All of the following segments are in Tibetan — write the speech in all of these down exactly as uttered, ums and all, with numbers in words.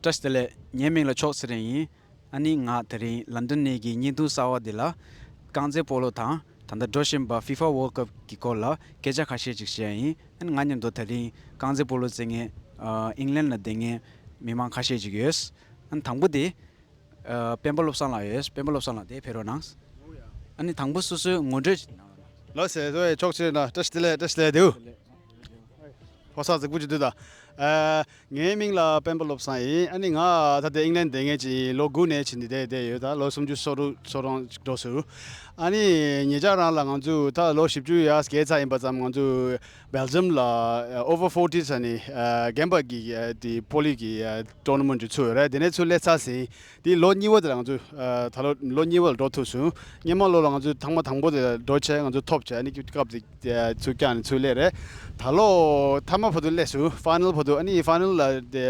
བཀྲ་ཤིས་བདེ་ལེགས། ངའི་མིང་ལ་ཕྱོགས་ཚེ་རིང་ཡིན། ཨ་ནི་ང་དེ་རིང་ལན་ཌན་ནས་ཀྱི་བརྙན་ཐུང་གསར་བ་འདི་ལ་རྐང་རྩེད་སྤོ་ལོ་དང་ད་ལྟ་འགྲོ་བཞིན་པ་ཧྥི་ཧྥ་ཝརལ་ཌི་ཀབ་ཀྱི་སྐོར་ལ་སྐད་ཆ་ཁ་ཤས་ཅིག་བཤད་ཡིན། ཨ་ནི་ང་མཉམ་དུ་དེ་རིང་རྐང་རྩེད་སྤོ་ལོ་རྩེད་མཁན་ཨ་ཨིང་ལན་ལ་བསྡད་མཁན་མི་མང་ཁ་ཤས་ཅིག་ཡོད། ཨ་ནི་དང་པོ་དེ་ཨ་སྤེན་པ་བློ་བཟང་ལགས་ཡོད། སྤེན་པ་བློ་བཟང་ལགས་དེ་ཕེབས་རོགས་གནང་། ཨ་ནི་དང་པོ་སོ་སོའི་ངོ་སྤྲོད་ཅིག་གནང་རོགས་གནང་། ལགས་སོ། ཕྱོགས་ཚེ་རིང་ལགས་བཀྲ་ཤིས་བདེ་ལེགས། བཀྲ་ཤིས་བདེ་ལེགས། ཕོ་གསར་རྫིག་པོ་ཅིག་འདུག་ད། ཨ། ངའི་མིང་ལ་སྤེན་པ་བློ་བཟང་ཡིན། ཨ་ནི་ང་ད་ལྟ་ཨིང་ལན་བསྡད་མཁན་ཅིག་ཡིན། ལོ་དགུ་ནས་ཕྱིན་ཏེ་བསྡད་བསྡད་ཡོད། ད་ལོ་སུམ་ཅུ་སོ་དྲུག་སོ་གྲངས་ཅིག་འགྲོ་སོང་། ཨ་ནི་ཉེ་ཆར་རང་ལ་ང་ཚོ་ད་ལོ་བཞི་བཅུ་ཡར་བརྒལ་ཚར་ཡིན་པ་ཙམ། ང་ཚོ་སྦེལ་ཇམ་ལ་ཨོ་ཝར་ཕོར་ཊི་ཟེར་ནས་ཨ་རྒན་པ་གི་ཨ་དེ་པོ་ལི་གི་ཨ་ཊོར་ན་མེན་ཊི་ཅིག་ཚུགས་ཡོད་རེད། དེ་ནས་ཚུར་སླེབས་ཚར་ཟིན། དེ་ལོ་གཉིས་པ་དེ་ལ་ང་ཚོ་ཨ་ད་ལོ་ལོ་གཉིས་པ་ལ་འགྲོ་ཐུབ་སོང་། སྔོན་མ་ལོ་ལ་ང་ཚོ་ཐེངས་མ་དང་པོ་དེ་ལ་འགྲོ་བྱས་ང་ཚོ་ཐོབ་བྱས། ཨ་ནི་སྐབས་དེ་ཚུར་བརྐྱངས་ནས་ཚུར་སླེབས་རེད། ད་ལོ་མཐའ་མ་བར་དུ་སླེབས་སོང་། ཕའི་ནལ་བར་དུ། ཨ་ནི་ཕའི་ནལ་ལ་དེ་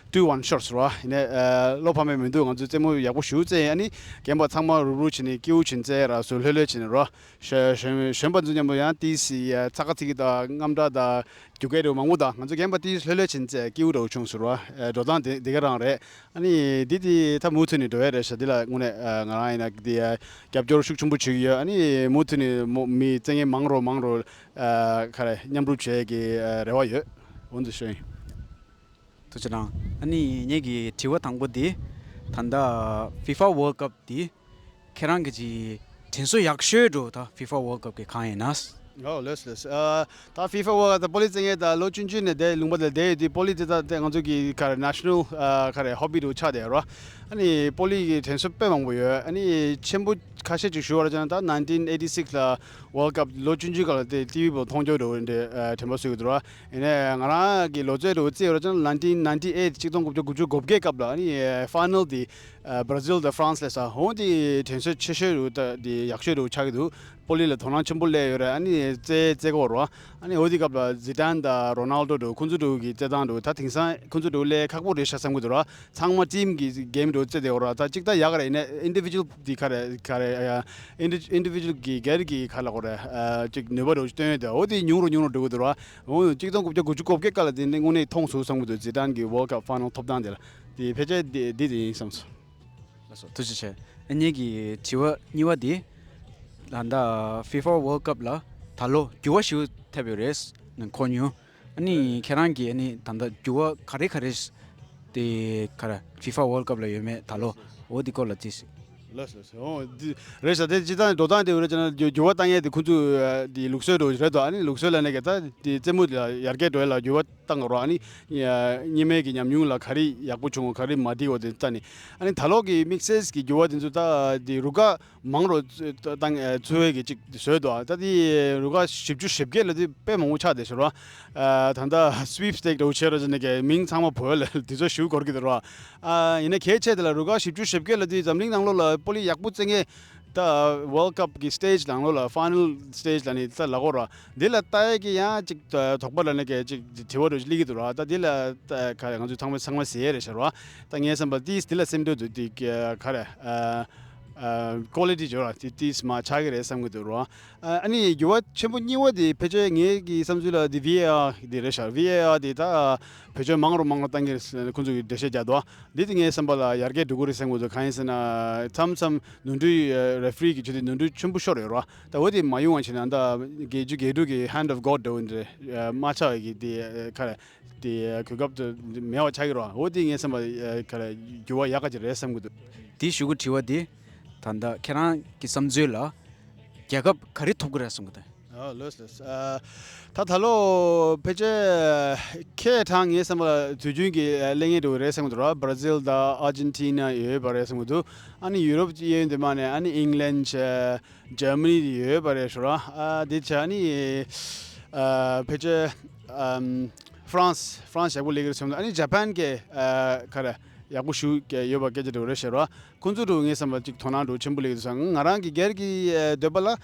ཊུ་ཝན་ཤོར་སོང་ར། ཡིན་ནའི་ཨ་བློ་ཕམ་པའི་མི་འདུག་ང་ཚོ་རྩེད་མོ་ཡག་པོ་ཞེ་པོ་རྩེས། ཨ་ནི་རྒན་པ་ཚང་མ་རུབ་རུབ་བྱས་ནས་སྐྱིད་པོ་བྱས་ནས་རྩེས་ར་སོང་། ལྷོད་ལྷོད་བྱས་ནས་ར། གཞོན་གཞོན་པ་ཚོ་མཉམ་དུ་ཡང་ཏིས་ཡ་ཚ་ཁ་ཚིག་གི་དང་རྔམ་དྲག་དང་རྒྱུག་སྐད་འདྲ་བོ་མང་པོ་དང་། ང་ཚོ་རྒན་པ་ཏིས་ལྷོད་ལྷོད་བྱས་ནས་རྩེས། སྐྱིད་པོ་འདྲ་བོ་བྱུང་སོང་ར། ཨ་འགྲོ་སྟངས་དེ་དེ་ག་རང་རེད། ཨ་ནི་འདི་དེ་ད་མུ་མཐུད་ནས་འགྲོ་ཡ་རེད་ཤག་འདི་ལ་དངོས་གནས་ཨ་ང་རང་ཡིན་ན་འདི་ཨ་རྒྱབ་སྐྱོར་ཤུགས་ཆེན་པོ་བྱེད་ཀྱི་ཡོད། ཨ་ནི་མུ་མཐུད་ནས་མོ་མི་རྩེད་མཁན་མང་རུ་མང་རུ་ཨ་ག་རེ་མཉམ་རུབ་བྱེད་ཀྱི་ཨ་རེ་བ་ཡོད། འོ་འདི་ཞུ་ཡིན། ཐུགས་རྗེ་གནང་། ཨ་ནི་ངེད་ཀྱི་དྲི་བ་དང་པོ་འདི། ད་ལྟ་ཧྥི་ཧྥ་ཝརལ་ཌི་ཀབ་འདི་ཁྱེད་རང་གི་ཅིག་དྲན་གསོ་ཡག་ཤོས་འདྲ་བོ་ད་ཧྥི་ཧྥ་ཝརལ་ཌི་ཀབ་ཀྱི་གང་ཡིན་ན། ཨོ་ལགས་ལགས། ཨ་ད་ཧྥི་ཧྥ་ཝརལ་ཌི་ཀབ་ད་པོ་ལི་རྩེད་མཁན་ད་ལོ་ཆུང་ཆུང་ནས་དེ་ལུང་པ་དེ་བསྡད་ཡོད་དུས། པོ་ལི་དེ་ད་དེ་ང་ཚོ་གི་ག་རེ་ནེ་ཤ་ནལ་ཨ་ག་རེ་ཧོ་བི་འདྲ་བོ་ཆགས་བསྡད་ཡོད་ར། ཨ་ནི་པོ་ལི་གི་དྲན་གསོ་དཔེ་མང་པོ་ཡོད། ཨ་ནི་ཆེན་པོ་ཁ་ཤས་ཅིག་ཞུ་བ་ར་བྱས་ན། ད་ནའིན་ཊིན་ཨེ་ཊི་སིག་སི་ལ་ཝརལ་ཌི་ཀབ་ལོ་ཆུང་ཆུང་སྒང་ལ་དེ་ཊི་ཝི་བར་མཐོང་རྒྱུ་འདྲ་བོ་འདྲ་ཨ་དྲན་པ་གསོས་ཀྱི་འདུག་ར། ཡིན་ནའི་ང་རང་གི་ལོ་ཚོད་འདྲ་བོ་རྩིས་ཡོད་ར་བྱས་ན། ནའིན་ཊིན་ནའིན་ཊི་ཨེཊ་གཅིག་སྟོང་དགུ་བརྒྱ་དགུ་བཅུ་གོ་བརྒྱད་སྐབས་ལ་ཨ་ནི་ཕའི་ནལ་དེ་ཨ་བྷ་ར་ཛིལ་དང་ཧྥ་རན་སི་སླེབས་ས། འོ་དེ་དྲན་གསོ་ཆེ་ཤོས་འདྲ་བོ་ད་དེ་ཡག་ཤོས་འདྲ་བོ་ཆགས་ཀྱི་འདུག་པོ་ལི་ལ་དོ་སྣང་ཆེན་པོ་སླེབས་ཡོད་རེད། ཨ་ནི་རྩེད་རྩེད་ཀྱི་ཡོད་རེད་བ། ཨ་ནི་འོ་དེ་སྐབས་ལ་ཛི་ཏན་དང་རོ་ནལ་ཌོ་འདྲ་བོ་ཁོང་ཚོ་འདྲ་བོ་གི་རྩེད་སྟངས་འདྲ་བོ་ད་དེང་སང་ཁོང་ཚོ་འདྲ་བོ་སླེབས་ཁག་པོ་རེད་ཤག་བསམ་གྱི་འདུག་ར། ཚང་མ་ཊིམ་གྱི་གེམ་འདྲ་བོ་རྩེད་བསྡད་ཡོད་ར། ད་གཅིག་ད་ཡག་རེད། ཡིན་ནའི་ཨིན་ཌི་བི་ཇུ་ཨལ་དེ་ག་རེ་ག་རེ་ཨ་ཨིན་ཌི་ཨིན་ཌི་བི་ཇུ་ཨལ་གི་སྒེར་གྱི་ག་ལབ་དགོས་རེད། ཨ་གཅིག་ནུས་པ་འདྲ་བོ་ཞིག་སྟོན་ཡོད་དེ། འོ་དེ་ཉུང་རུ་ཉུང་རུ་འགྲོ་གི་འདུག་ར། འོ་གཅིག་སྟོང་དགུ་བརྒྱ་དགུ་བཅུ་གོ་བརྒྱད་སྐབས་ལ་དེ་ནི་དངོས་གནས་མཐོང་སོང་བསམ་གྱི་འདུག་ཛི་ཏན་གྱི་ཝརལ་ཌི་ཀབ་ཕའི་ནལ་ཐོབ་ཐང་དེ་ལ། དེ་ཕལ་ཆེར་འདི་འདི་དེ་ཡིན་བསམ་སོང་། ལགས་སོ། ཐུགས་རྗེ་ཆེ། ཨ་ངེད་ཀྱི་དྲི་བ་གཉིས་པ་དེ། ད་ལྟ་ཧྥི་ཧྥ་ཝརལ་ཌི་ཀབ་ལ་ད་ལོ་འགྱུར་བ་ཞིག་ཐེབས་ཡོད་རེད་ནས་གོ་མྱོང་། ཨ་ནི་ཁྱེད་རང་གིས་ཨ་ནི་ད་ལྟ་འགྱུར་བ་ག་རེ་ག་རེ་དེ་ག་རེ་ཧྥི་ཧྥ་ཝརལ་ཌི་ཀབ་ལ་ཡོད་མེད་ད་ལོ་འོ་དེ་སྐོར་ལ་ཅིག་ལགས་ལགས། འོ་འདི་རེད་ཤག་དེ་སྤྱིར་བཏང་འགྲོ་སྟངས་དེ་འོ་རེད་ཅེ་ན། འགྱུར་འགྱུར་བ་བཏང་ཡས་དེ་ཁོང་ཚོའི་ཨ་དེ་ལུགས་སྲོལ་འདྲ་བོ་རེད་དོ། ཨ་ནི་ལུགས་སྲོལ་ལ་ནས་ཀྱི་ད་དེ་རྩེད་མོ་ལ་ཡར་རྒྱས་འགྲོ་ཡས་ལ་འགྱུར་བ་བཏང་དགོས་རེད་བ། ཨ་ནི་ཨ་སྔོན་མའི་གི་ཉམས་མྱོང་ལ་ག་རེ་ཡག་པོ་བྱུང་བ་ག་རེ་མ་འགྲིག་པ་དེ་ལྟ་ནས། ཨ་ནི་ད་ལོ་གི་དམིགས་བསལ་གྱི་འགྱུར་བ་དེ་ཚོ་ད་དེ་རུ་ཁག་མང་རུ་བཏང་ཚུལ་གྱི་ཅིག་བཟོས་འདུག་ད་དེ་རུ་ཁག་བཞི་བཅུ་ཞེ་བརྒྱད་ལ་དེ་དཔེ་མང་པོ་ཆགས་བསྡད་ཤག་ར། ཨ་ད་ལྟ་སུ་ཝིབ་སི་ཊེག་འདྲ་བོ་བྱས་ར་ཅེ་ན་གི་མིང་ཚང་མ་བོད་ལ་དེ་ཚོ་ཞུ་དགོས་ཀྱི་འདུག་ར། ཨ་ཡིན་ན་གལ་ཆེ་དེ་ལ་རུ་ཁག་བཞི་བཅུ་ཞེ་བརྒྱད་ལ་དེ་འཛམ་གླིང་ནང་ལོགས་ལ་པོ་ལི་ཡག་པོ་རྩེད་མཁན་ད་ཝརལ་ཌི་ཀབ་གི་སི་ཊེ་ཇི་ནང་ལོགས་ལ་ཕའི་ནལ་སི་ཊེ་ཇི་ལ་ནི་ད་ལབ་དགོས་ར། འདི་ལ་ལྟ་ཡས་ཀྱི་ཡང་ཅིག་དོགས་པ་ལ་ནི་གི་ཅིག་དྲི་བ་འདྲ་བོ་ཅིག་སླེབས་ཀྱི་འདུག་ར། ད་འདི་ལ་ད་ག་རེ་ང་ཚོ་ཚང་མས་ཚང་མས་ཟེར་ཡས་རེད་ཤག་ར། ད་ངའི་བསམ་པར་ཏིས་འདི་ལ་སེམས་འདོད་འདུག་དེ་ག་རེ་ཨ་ཨ་ཀོ་ལི་ཊི་འདྲ་བོ་ར་དེ་ཏིས་མར་ཆག་གི་རེད་བསམ་གྱི་འདུག་ར། ཨ་ཨ་ནི་འགྱུར་བ་ཆེན་པོ་གཉིས་པ་དེ་ཕལ་ཆེར་ངའི་གི་བསམ་ཚུལ་ལ་དེ་ཝི་ཨེ་ཨར་དེ་རེད་ཤག་ཝི་ཨེ་ཨར་དེ་ད་བེད་སྤྱོད་མང་རུ་མང་རུ་བཏང་གི་རེད། ཁོང་ཚོ་གི་འགྲེལ་བཤད་རྒྱག་འདུག་འདི་དེ་ངའི་བསམ་པ་ལ་ཡར་རྒྱས་འགྲོ་གི་རེད་བསམ་གྱི་འདུག་གང་ཡིན་ཟེར་ན་མཚམས་མཚམས་ནོར་འཁྲུལ་རེ་ཕི་རི་གི་བྱེད་དུས་ནོར་འཁྲུལ་ཆེན་པོ་ཤོར་ཡོད་རེད་བ། ད་འོ་དེ་མ་ཡོང་བ་བྱས་ན་ད་དགེ་བཅུ་དགེ་ཕྲུག་གི་hand of God འདྲ་བོ་འདི་རེད། མ་ཆག་གི་དེ་ག་རེ་དེ་གོ་སྐབས་དེ་མེད་པ་ཆགས་ཀྱི་རེད་བ། འོ་དེ་ངའི་བསམ་པ་ག་རེ་འགྱུར་བ་ཡག་ག་ཅིག་རེད་བསམ་གྱི་འདུག་དེའི་གཞུག་གི་དྲི་བ་དེ་ད་ལྟ་ཁྱེད་རང་གི་བསམ་ཚུལ་ལ་རྒྱལ་ཁབ་ག་རེ་ཐོབ་ཀྱི་རེད་བསམ་གྱི་འདུག་ཨ་ལགས་ལགས། ཨ་ད་ད་ལོ་ཕལ་ཆེར་ཁེ་གྲངས་ངའི་བསམ་པ་ལ་དུས་རྒྱུན་གྱི་ཨ་གླེང་ངེས་འདྲ་བོ་རེད་བསམ་གྱི་འདུག་ར། བྷ་ར་ཛིལ་དང་ཨར་ཇེན་ཊི་ན་ཡོད་པ་རེད་བསམ་གྱི་འདུག་ཨ་ནི་ཡུ་རོབ་གཡས་གཡོན་དེ་མ་ནས་ཨ་ནི་ཨིང་ལན་བྱས་འཇར་མ་ནི་ཡོད་པ་རེད་ཤག་ར། ཨ་དེ་བྱས་ཨ་ནི་ཨ་ཕལ་ཆེར་ཨམ་ཧྥ་རན་སི་ཧྥ་རན་སི་ཡག་པོ་སླེབས་ཀྱི་རེད་བསམ་གྱི་འདུག་ཨ་ནི་ཇ་པན་གྱི་ཨ་ག་རེ་ཡག་པོ་ཞེ་པོ་ཡོད་པ་སྐད་ཆ་འདྲ་བོ་རེད་ཤག་ར། ཁོང་ཚོ་འདྲ་བོ་ངའི་བསམ་པ་ཅིག་དོ་སྣང་འདྲ་བོ་ཆེན་པོ་སླེབས་ཀྱི་འདུག་ང་རང་གི་སྒེར་གྱི་ཨ་འདོད་པ་ལ། ཨ་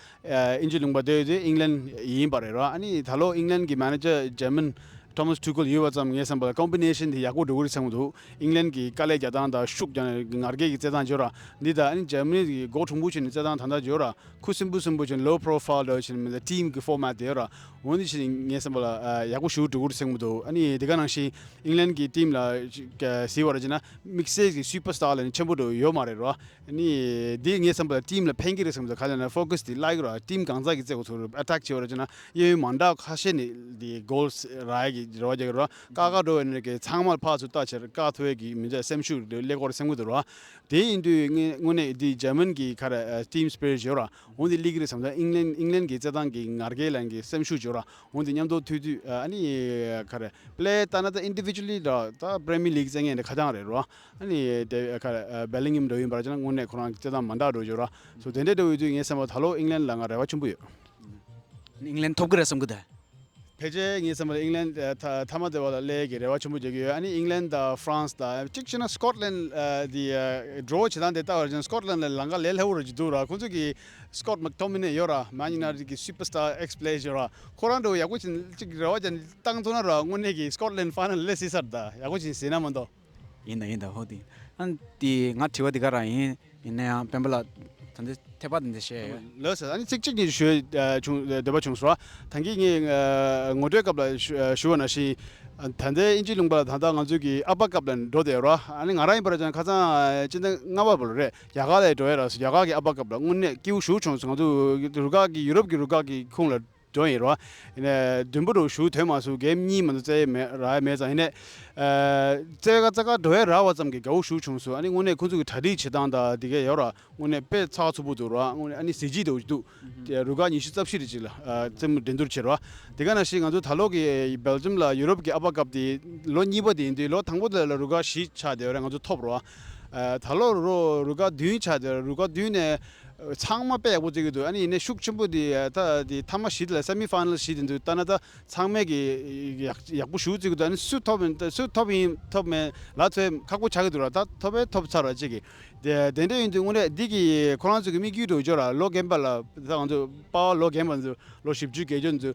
དབྱིན་ཇི་ལུང་པ་དེ་དེ་ཨིང་ལན་ཡིན་པ་རེད་ར། ཨ་ནི་ད་ལོ་ཨིང་ལན་གྱི་མེ་ནེ་ཇར་ཇར་མན་ Thomas Tuchel ཡོད་པ་ཙམ་ངས་བསམ་པ་ལ་ཀོམ་བི་ནེ་ཤན་དེ་ཡག་པོ་འགྲོ་གི་རེད་བསམ་གྱི་འདུག་ཨིང་ལན་གྱི་དཀའ་ལས་རྒྱག་སྟངས་དང་ཤུགས་རྒྱག་ནས་ངར་སྐད་ཀྱི་རྩེད་སྟངས་བྱོས་ར། འདི་དང་ཨ་ནི་འཇར་མ་ནི་གི་མགོ་གྲུང་པོ་བྱས་ནས་རྩེད་སྟངས་ད་ལྟ་བྱོས་ར། ཁུ་སིམ་པོ་སིམ་པོ་བྱས་ནས་low profile འདྲ་བྱས་ནས་མི་ཚེ་ཊིམ་གྱི་ཕོར་མེཊ་དེ་ཡོད་ར། འོ་འདི་བྱས་ནས་ངས་བསམ་པ་ལ་ཡག་པོ་ཞེ་པོ་འགྲོ་གི་རེད་བསམ་གྱི་འདུག་ཨ་ནི་དེ་ག་ནང་བཞིན་ཨིང་ལན་གྱི་ཊིམ་ལ་གཟིགས་པ་ར་བྱས་ན་དམིགས་བསལ་གྱི་སུ་པར་སི་ཊར་ལ་ནི་ཆེན་པོ་འགྲོ་ཡོད་མ་རེད་ར། ནི་འདི་ངས་བསམ་པ་ཊིམ་ལ་ཕན་གྱི་རེད་བསམ་ཚོད་ག་ལ་ན་ཕོ་ཀ་སི་དེ་ལྷག་གི་ར། ཊིམ་གང་ཚ་གི་རྩེ་གོ་ཚོ་རུ་ཨ་ཊེག་བྱེད་པ་ར་ཅེ་ན་གཡས་གཡོན་མ་འདྲ་ཁ་ཤས་ནས་འདི་གོལ་རག་ཡ་གི་རེ་བ་རྒྱག་གི་ར། ཀ་ཀ་འགྲོ་བའི་ནས་གི་ཚང་མར་ཕར་ཚུར་ལྟ་ཆེར་བཀག་ཐུབ་ཡ་གི་མི་འདྲ་སེམས་ཤུགས་ལེགས་སྐོར་སེམས་གི་འདུག་ར། དེ་ཡིན་དུས་ངས་དངོས་གནས་འདི་འཇར་མན་གི་ཁ་ར་ཊིམ་སི་པི་རི་ཊི་ཡོད་ར། འོ་འདི་ལིག་རེད་བསམ་ཚོད་ཨིང་ལན་ཨིང་ལན་གི་རྩེད་ཐང་གི་ངར་སྐད་ལ་གི་སེམས་ཤུགས་ཡོད་ར། འོ་འདི་མཉམ་དུ་མཐུད་དུས་ཨ་ནི་ཁ་ར་པི་ལེ་ཡར་ལྟ་ན་ད་ཨིན་ཌི་བི་ཇུ་ལི་ར་ད་པི་རི་མི་ཡར་ལིག་རྩེད་མཁན་འདི་ཁ་རྐྱང་རེད་ར། ཨ་ནི་དེ་ཁ་ར་བེ་ལིང་ཧམ་འགྲོ་ཡིན་པར་བྱས་ན་དངོས་གནས་ཁོ་རང་གི་རྩེད་ཐང་མ་འདྲ་འགྲོ་ཡོད་ར། སོ་དེ་འདྲའི་འགྲོ་ཡོད་དུས་ངས་བསམ་པ་ད་ལོ་ཨིང་ལན་ལ་ང་རེ་བ་ཆེན་པོ་ཡོད། ཨིང་ལན་ཐོབ་ཀྱི་རེད་བསམ་གི་འདུག་ཕལ་ཆེར་ངས་བསམ་པ་ལ་ཨིང་ལན་ཨ་ཐ་མཐའ་མ་དེ་བ་ལ་སླེབས་ཀྱི་རེ་བ་ཆེན་པོ་རྒྱག་གི་ཡོད། ཨ་ནི་ཨིང་ལན་དང་ཧྥ་རན་སི་དང་གཅིག་བྱས་ན་སི་ཀོཊ་ལན་ཨ་དེ་ཨ་ཌོ་རོ་བྱེད་སྟངས་དེ་ལྟ་བར་བྱས་ན་སི་ཀོཊ་ལན་ལ་ལམ་ཁ་ལས་སླ་བོ་རེད་ཅིག་འདུག་ར། ཁོང་ཚོ་གི་སི་ཀོཊ་མེག་ཐོ་མི་ནེ་ཡོད་ར། མན་ཡུ་ནའི་ཊེཌ་གི་སུ་པར་སི་ཊར་ཨེགས་པི་ལེ་ཡར་ཡོད་ར། ཁོ་རང་འདྲ་བོ་ཡག་པོ་བྱས་ན་ཅིག་རེ་བ་ཅན་བཏང་ཐུབ་ན་ར་དངོས་གནས་ཀྱི་སི་ཀོཊ་ལན་ཕའི་ནལ་སླེབས་སྲིད་ས་རེད། ད་ཡག་པོ་བྱས་ན་ཟེར་ན་མ་གཏོགས། ཡིན་ད་ཡིན་ད་ཧོ་དེ། ཨ་ནི་དེ་ང་དྲི་བ་དེ་ག་རང་ཡིན། ཡིན་ན་ཡང་སྤེན་པ་ལགས་ད་ལྟ་ཐད་པ་དེ་འདྲ་བཤད་ཡོད། ལགས་སོ། ཨ་ནི་ཚིག་གཅིག་གཉིས་ཞུ་ཨ་བྱུང་འདོད་པ་བྱུང་སོང་། ད་གིན་ངས་ཨ་ངོ་སྤྲོད་སྐབས་ལ་ཞུ་ཨ་ཞུ་བ་ནང་བཞིན། ཨ་ད་ལྟའི་དབྱིན་ཇི་ལུང་པ་ལ་ད་ལྟ་ང་ཚོའི་གི་ཨ་པ་ཀབ་ལ་འགྲོ་བསྡད་ཡོད་ར། ཨ་ནི་ང་རང་ཡིན་པར་བྱས་ན་ཁ་སང་ཨ་སྤྱི་ཟླ་ལྔ་པ་བར་རེད། རྒྱ་གར་ལ་འགྲོ་ཡ་ར་སོ། རྒྱ་གར་གི་ཨ་པ་ཀབ་ལ་དངོས་གནས་སྐྱིད་པོ་ཞེ་པོ་བྱུང་སོང་། ང་ཚོ་རུ་ཁག་གི་ཡུ་རོབ་ཀྱི་རུ་ཁག་གི་ཁོངས་ལ་འགྲོ་ཡིན་རོ། ཡིན་ནའི་བདུན་པོ་རུ་ཞུ་དོན་མ་སུ་གེམ་གཉིས་མ་གཏོགས་རྩེ་མེད་ར་མེད་ཙང་། ཡིན་ནའི་ཨ་རྩེ་ག་རྩེ་ག་འགྲོ་ཡ་ར་བ་ཙམ་གྱི་དགའ་བོ་ཞུ་བྱུང་སོང་། ཨ་ནི་དངོས་གནས་ཁོང་ཚོ་གི་གྲ་སྒྲིག་བྱེད་སྟངས་དང་དེ་གས་ཡོད་ར། དངོས་གནས་དཔེ་ཚགས་ཚུད་པོ་འདུག་ར། དངོས་གནས་ཨ་ནི་གཟི་བརྗིད་འདུག་འདུག་དེ་རུ་ཁག་ཉི་ཤུ་རྩ་བཞི་རེ་ཅིག་ལ་ཨ་རྩེད་མོ་འགྲན་བསྡུར་བྱེད་ར། དེ་ག་ནང་བཞིན་ང་ཚོ་ད་ལོ་གི་སྦེལ་ཇམ་ལ་ཡུ་རོབ་ཀྱི་ཨ་པ་ཀབ་དེ་ལོ་གཉིས་པ་དེ་ཡིན་དུས་ལོ་དང་པོ་དེ་ལ་རུ་ཁག་བཞི་ཆགས་བསྡད་ཡོད་ར། ང་ཚོ་ཐོབ་ར། ཨ་ད་ལོ་རུ་རུ་ཁག་བདུན་ཆགས་བསྡད་ར། རུ་ཁག་བདུན་ནས་ཚང་མ་དཔེ་ཡག་པོ་རྩེ་གི་འདུག་ཨ་ནི་ཡིན་ནའི་ཤུགས་ཆེན་པོ་དེ་ད་དེ་ཐ་མ་བཞི་དེ་ལ་སེ་མི་ཕའི་ནལ་བཞི་དེ་འདུག་ལྟ་ན་ད་ཚང་མས་གི་ཡག་ཡག་པོ་ཞེ་པོ་རྩེ་གི་འདུག་ཨ་ནི་སུ་ཐོབ་ཡིན་སུ་ཐོབ་ཡིན་ཐོབ་མེད་ལབ་ཚོད་ཁག་པོ་ཆགས་ཀྱི་འདུག་ར། ད་ཐོབ་པས་ཐོབ་ཚར་བ་གཅིག་གི། དེ་དེ་འདྲ་ཡིན་དུས་དངོས་གནས་འདི་གི་ཁོ་རང་ཚོ་གི་དམིགས་ཡུལ་འགྲོ་ཆོག་ར། ལོ་རྒན་པ་ལ་ད་ང་ཚོ་པ་ཕ་ལོ་རྒན་པ་ཚོ་ལོ་བཞི་བཅུ་བརྒལ་ཆོག་ཚོ་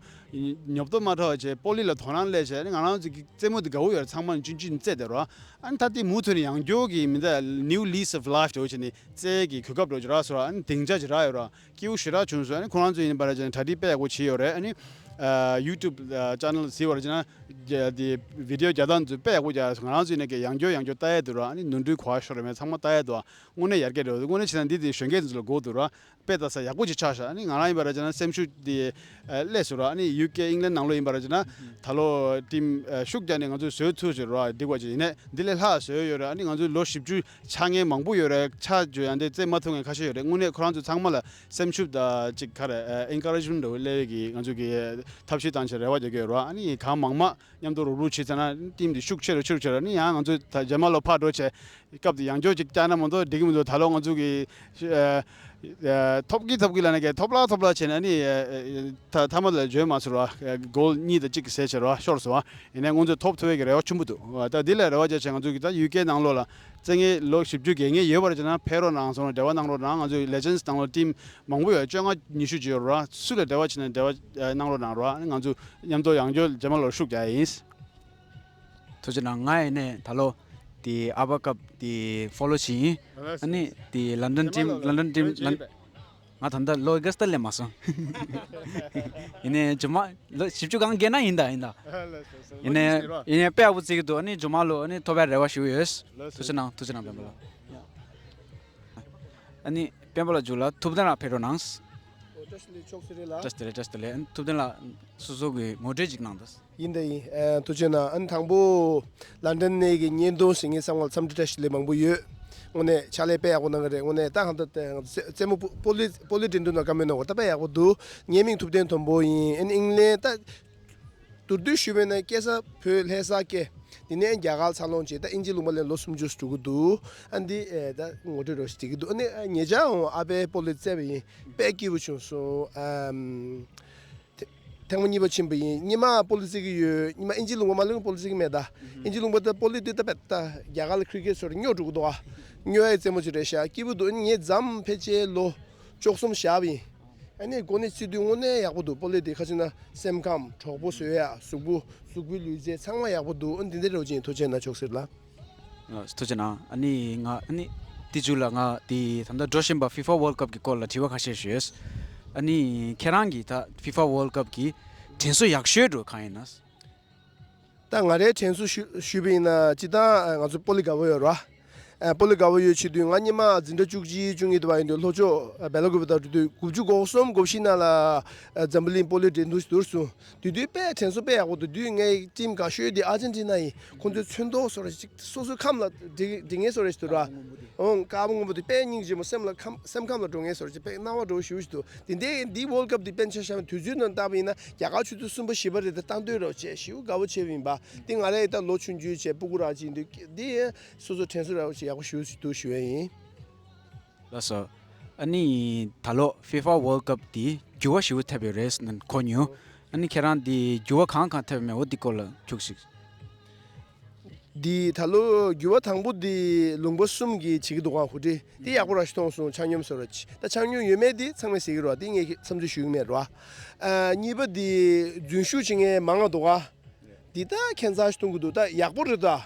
ཉོབ་ཏོ་མ་འཕྲོ་བ་བྱས་པོ་ལི་ལ་དོ་སྣང་སླེབས་བྱས། ཨ་ནི་ང་རང་ཚོ་གི་རྩེད་མོ་དེ་དགའ་བོ་ཡོད་ར། ཚང་མ་ནི་ཆུང་ཆུང་རྩེད་དེ་ར། ཨ་ནི་ད་དེ་མུ་མཐུད་ནས་ཡང་བསྐྱར་གྱི་མི་འདྲ་new lease of life འགྲོ་བྱས་ནས་རྩེད་ཀྱི་གོ་སྐབས་འགྲོ་ཆོག་ར་སོ་ར། ཨ་ནི་སྡིངས་ཆ་ཅིག་རག་ཡོད་ར། སྐྱིད་པོ་ཞེ་དྲག་བྱུང་སོང་། ཨ་ནི་ཁོ་རང་ཚོ་ཡིན་པར་བྱས་ན་གྲ་སྒྲིག་དཔེ་ཡག་པོ་བྱས་ཡོད་རེད། ཨ་ནི་ཨ་ཡུ་ཊུབ་ཨ་ཅེ་ནལ་གཟིགས་པར་བྱས་ན་རྒྱ་དེ་བི་ཌི་ཡོ་རྒྱག་སྟངས་ཚོ་དཔེ་ཡག་པོ་རྒྱག་སོང་། ང་རང་ཚོ་ཡིན་ན་གི་ཡང་བསྐྱར་ཡང་བསྐྱར་ལྟ་ཡས་འདུག་ར། ཨ་ནི་ནོར་འཁྲུལ་ག་པར་ཤོར་རེད་མེད་ཚང་མ་ལྟ་ཡས་འདུག་དངོས་གནས་ཡར་རྒྱས་འགྲོ་འདུག་དངོས་གནས་བྱས་ན་འདི་དེ་གཞོན་སྐྱེས་ཚོ་ལ་དགོས་འདུག་ར། དཔེ་ལྟ་ས་ཡག་པོ་ཅིག་ཆགས་ཤག་ཨ་ནི་ང་རང་ཡིན་པར་བྱས་ན་སེམས་ཤུགས་དེ་ཨ་སླེབས་སོང་ར། ཨ་ནི་ཡུ་ཀེ་ཨིང་ལན་ནང་ལོགས་ཡིན་པར་བྱས་ན་ད་ལོ་ཊིམ་ཨ་ཤུགས་རྒྱག་ནས་ང་ཚོས་བཟོས་ཚུལ་ཞིག་ར་འགྲིག་པ་ཅིག་ཡིན་ནའི་འདི་ལས་ལྷག་བཟོས་ཡོད་རེད། ཨ་ནི་ང་ཚོས་ལོ་བཞི་བཅུ་ཆགས་མཁན་མང་པོ་ཡོད་རེད། ཆགས་བཅུག་ཡང་དེ་རྩེད་མ་ཐུབ་མཁན་ཁ་ཤས་ཡོད་རེད། དངོས་གནས་ཁོ་རང་ཚོ་ཚང་མ་ལ་སེམས་ཤུགས་དང་ཅིག་ག་རེ་ཨེན་ཀ་རེ་ཇི་མེན་ཊི་འདྲ་བོ་སླེབས་ཡས་ཀྱི་ང་ཚོ་གི་ཐབས་ཤེས་བཏང་བྱས་རེ་བ་རྒྱག་གི་ཡོད་རེད། ཨ་ནི་གང་མང་མང་མཉམ་དུ་རུབ་རུབ་བྱས་ཚར་ན་ཊིམ་དེ་ཤུགས་ཆེ་རུ་ཆེ་རུ་ཆེ་རུ། ཨ་ནི་ཡང་ང་ཚོ་ད་རྗེས་མ་ལོ་ཕར་འགྲོ་བྱས་སྐབས་དེ་ཡང་བསྐྱར་ཅིག་བཅར་ན་མ་གཏོགས་འགྲིག་གི་མི་འདུག་ད་ལོ་ང་ཚོ་གི་ཨ་ཨ་ཐོབ་ཀྱི་ཐོབ་ཀྱི་ལབ་ན་ཀྱི་ཐོབ་ལ་ཐོབ་ལ་བྱས་ནས་ཨ་ནི་ཨ་ཨ་ད་མཐའ་མ་ལ་འཇོན་མ་སོང་ར། གོལ་གཉིས་དང་གཅིག་གི་ཟད་བྱས་ར་ཤོར་སོང་བ། ཡིན་ནའི་ང་ཚོས་ཐོབ་ཐུབ་ཡས་ཀྱི་རེ་བ་ཆེན་པོ་འདུག་ད་འདི་ལ་རེ་བ་བྱས་བྱས་ང་ཚོ་གི་ད་ཡུ་ཀེ་ནང་ལོགས་ལ་རྩེད་མཁན་ལོ་བཞི་བཅུ་བརྒལ་མཁན་ཡོད་པར་བྱས་ན་ཕེབས་རོགས་གནང་སོང་། འབྲེལ་བ་གནང་རོགས་གནང་། ང་ཚོའི་ལེ་ཇེན་ཌི་ནང་ལོགས་ཊིམ་མང་པོ་ཡོད། བཅོ་ལྔ་ཉི་ཤུ་ཅིག་ཡོད་ར། སུ་ལ་འབྲེལ་བ་བྱས་ན་འབྲེལ་བ་གནང་རོགས་གནང་ར། ང་ཚོ་མཉམ་དུ་ཡང་བསྐྱར་རྗེས་མ་ལོ་ཤུགས་རྒྱག་ཡ་ཡིན། ཐུགས་རྗེ་གནང་། ང་ཡིན་ནའི་ད་ལོ་དེ་ཨ་པ་ཀབ་དེ་ཕོ་ལོ་བྱེད་ཡིན། ཨ་ནི་དེ་ལན་ཌན་ཊིམ་ལན་ཌན་ཊིམ་ལན། ང་ད་ལྟ་ལོ་ཨོ་གསྟ་སླེབས་མ་སོང་། ཡིན་ནའི་རྗེས་མ་ལོ་བཞི་བཅུ་གང་བརྒལ་ན་ཡིན་ད་ཡིན་ད། ཡིན་ནའི་ཡིན་ནའི་དཔེ་ཡག་པོ་རྩེ་གི་འདུག་ཨ་ནི་རྗེས་མ་ལོ་ཨ་ནི་ཐོབ་པའི་རེ་བ་ཞུ་ཡོད། ཐུགས་རྗེ་གནང་། ཐུགས་རྗེ་གནང་། སྤེན་པ་ལགས། ཨ་ནི་སྤེན་པ་ལགས་མཇུག་ལ་ཐུབ་བསྟན་ལགས་ཕེབས་རོགས་གནང་། བཀྲ་ཤིས་བདེ་ལེགས། ཨ་ནི་ཐུབ་བསྟན་ལགས་སོ་སོ་གི་ངོ་སྤྲོད་ཅིག་གནང་དང་། ཡིན་ད་ཡིན། ཨ་ཐུགས་རྗེ་གནང་། ཨ་ནི་དང་པོ་ལན་ཌན་ནས་གི་བརྙན་ཐུང་ཞིག་ངའི་བསམ་པ་ལ་འཚམས་འདྲི་བཀྲ་ཤིས་བདེ་ལེགས་མང་པོ་ཡོད། དངོས་གནས་ཕྱག་ལས་དཔེ་ཡག་པོ་གནང་གི་རེད། དངོས་གནས་ད་གང་ལྟར་ད་རྩེད་མོ་པོ་ལི་པོ་ལི་འགྲན་བསྡུར་ནང་བཀའ་མོལ་གནང་བ་ད་དཔེ་ཡག་པོ་འདུག་ངའི་མིང་ཐུབ་བསྟན་མཐོན་པོ་ཡིན། ཨ་ནི་ཨིང་ལན་ད་མདོར་བསྡུས་ཞུས་པ་ཡིན་ན་སྐྱེས་ས་བོད་ལྷ་ས་སྐྱེས། དེ་ནས་རྒྱ་གར་འཚར་ལོངས་བྱས། ད་དབྱིན་ཇི་ལུང་པ་ལ་ལོ་སུམ་ཅུ་འགྲོ་གི་འདུག་ཨ་འདི་ཨེ་ད་ངོ་སྤྲོད་རོགས་ཞིག་བྱེད་ཀྱི་འདུག་ཨ་ནི་ཨ་ཉེ་ཆར་འོང་ཨ་ཕའི་པོ་ལི་རྩེས་པ་ཡིན། དཔེ་སྐྱིད་པོ་བྱུང་སོང་། ཨམ། ཐེངས་མ་གཉིས་པ་ཕྱིན་པ་ཡིན། སྔོན་མ་པོ་ལི་རྩེ་གི་ཡོད། སྔོན་མ་དབྱིན་ཇི་ལུང་པ་མ་ལུས་པོ་ལི་རྩེ་གི་མེད་ད། དབྱིན་ཇི་ལུང་པ་ད་པོ་ལི་འདི་ད་པད་ད་རྒྱ་གར་ལ་ཁི་རི་ཀེཊ་ཚོར་སྨྱོ་འགྲོ་གི་འདུག་ཨ། སྨྱོ་ཡའི་རྩེད་མོ་ཅིག་རེད་ཤག་སྐྱིད་པོ་འདུག་ངས་འཛམ་ཕལ་ཆེར་ལོ་བཅུ་གསུམ་བཞག་པ་ཡིན། ཨ་ནི་འགོ་ནས་བརྩི་དུས་དངོས་གནས་ཡག་པོ་འདུག་སྤོ་ལོ་དེ་ཁ་ཅིག་ན་སེམས་ཁམས་གྲོགས་པོ་བཟོ་ཡ་གཟུགས་པོ་གཟུགས་པོའི་ལུས་རྩལ་ཚང་མ་ཡག་པོ་འདུག་ཨ་ནི་འདི་འདྲ་རོགས་ཅིག་ཐུགས་རྗེ་གནང་ཆོག་ཟེར་ལ། ཐུགས་རྗེ་གནང་། ཨ་ནི་ང་ཨ་ནི་དེ་མཇུག་ལ་ང་དེ་ད་ལྟ་འགྲོ་བཞིན་པ་ཕི་ཕ་ཝོལ་ཀབ་ཀྱི་སྐོར་ལ་དྲི་བ་ཁ་ཤས་ཞུས། ཨ་ནི་ཁྱེད་རང་གིས་ད་ཕི་ཕ་ཝོལ་ཀབ་ཀྱི་དྲན་གསོ་ཡག་ཤོས་འགྲོ་གང་ཡིན་ན། ད་ང་རའི་དྲན་གསོ་ཞུ་ཞུས་པ་ཡིན་ན་སྤྱིར་བཏང་ང་ཚོ་སྤོ་ལོ་དགའ་པོ་ཡོད་ར། ཨ་སྤོ་ལོ་དགའ་པོ་ཡོད་བྱེད་དུས་ང་སྔོན་མ་འཛིན་གྲྭ་བཅུ་གཅིག་བཅུ་གཉིས་དུ་བ་ཡིན་དུས་ལྷོ་ཕྱོགས་ཨ་སྦེ་ལ་ཀུ་པེ་དང་འགྲོ་དུས་དགུ་བཅུ་གོ་གསུམ་གོ་བཞི་ནང་ལ་ཨ་འཛམ་བུ་གླིང་སྤོ་ལོའི་འགྲན་བསྡུར་ཞིག་བསྡུར་སོང་། དེ་དུས་དཔེ་དྲན་གསོ་དཔེ་ཡག་པོ་འདུག་དུས་ངའི་ཊིམ་དགའ་ཤོས་དེ་ཨར་ཇེན་ཊི་ན་ཡིན། ཁོང་ཚོའི་ཚོན་མདོག་སོགས་ར་ཅིག་སོ་སོའི་ཁམས་ལ་འགྲིག་འགྲིག་ངེས་སོ་ར་ཞིག་འདུག་ར། ཀ་བ་སྔོན་པོ་དེ། ཨོ་ཀ་བ་སྔོན་པོ་དེ་དཔེ་སྙིང་རྗེ་མོ། སེམས་ལ་ཁམས་སེམས་ཁམས་ལ་འགྲོ་ངེས་སོ་ར་ཅིག་དཔེ་སྣང་བ་འགྲོ་ཞུ་ཞིག་འདུག་དེ་འདྲའི་འདི་ཝོལ་ཀབ་འདི་པེན་ཆ་ཤ་མ་དུས་ཚོད་ནང་བལྟས་པ་ཡིན་ན་རྒྱ་གར་ཆུ་ཚོད་གསུམ་པ་བཞི་པ་རེད། དེ་སྟངས་སྟོན་རོགས་བྱས་ཞེ་པོ་དགའ་པོ་བྱས་པ་ཡིན་པ། དེ་ང་རའི་ད་ལོ་ཆུང་ཆུང་བྱས་སྤུ་གུ་ར་ཅིག་འདུག་འདི་སོ་སོ་དྲན་གསོ་རོགས་བྱས་ཡག་པོ་ཞུ་ཞིག་འདུག་ཞུ་ཡ་ཡིན། ལགས་སོ། ཨ་ནི་ད་ལོ་ཕི་ཕ་ཝོལ་ཀབ་འདི་འགྱུར་བ་ཞེ་པོ་ཐེབས་ཡོད་རེད་ཟེར་ནས་གོ་མྱོང་། ཨ་ནི་ཁྱེད་རང་འདི་འགྱུར་བ་གང་གང་ཐེབས་མེད་འོ་འདི་སྐོར་ལ་ཁྱུག་ཞིག་འདི་ད་ལོ་འགྱུར་བ་དང་པོ་འདི་ལུང་པ་གསུམ་གྱི་བྱེད་ཀྱི་འདུག་ག་ཧུ་ཏི་འདི་ཡག་པོ་ར་ཞིག་མཐོང་སོང་། ཆ་སྙོམས་སོ་ར་ཅིག་ད་ཆ་སྙོམས་ཡོད་མེད་འདི་ཚང་མས་ཟེར་གྱི་རེད་བ། འདི་ངས་བསམ་ཚུལ་ཞུ་གི་མེད་རེད་བ། ཨ་གཉིས་པ་འདི་རྫུན་ཤུགས་བྱེད་མཁན་མང་ང་འདུག་ག་འདི་ད་ཁྱད་མཚར་ཞིག་མཐོང་གི་འདུག་ད་ཡག་པོ་རེད་ད།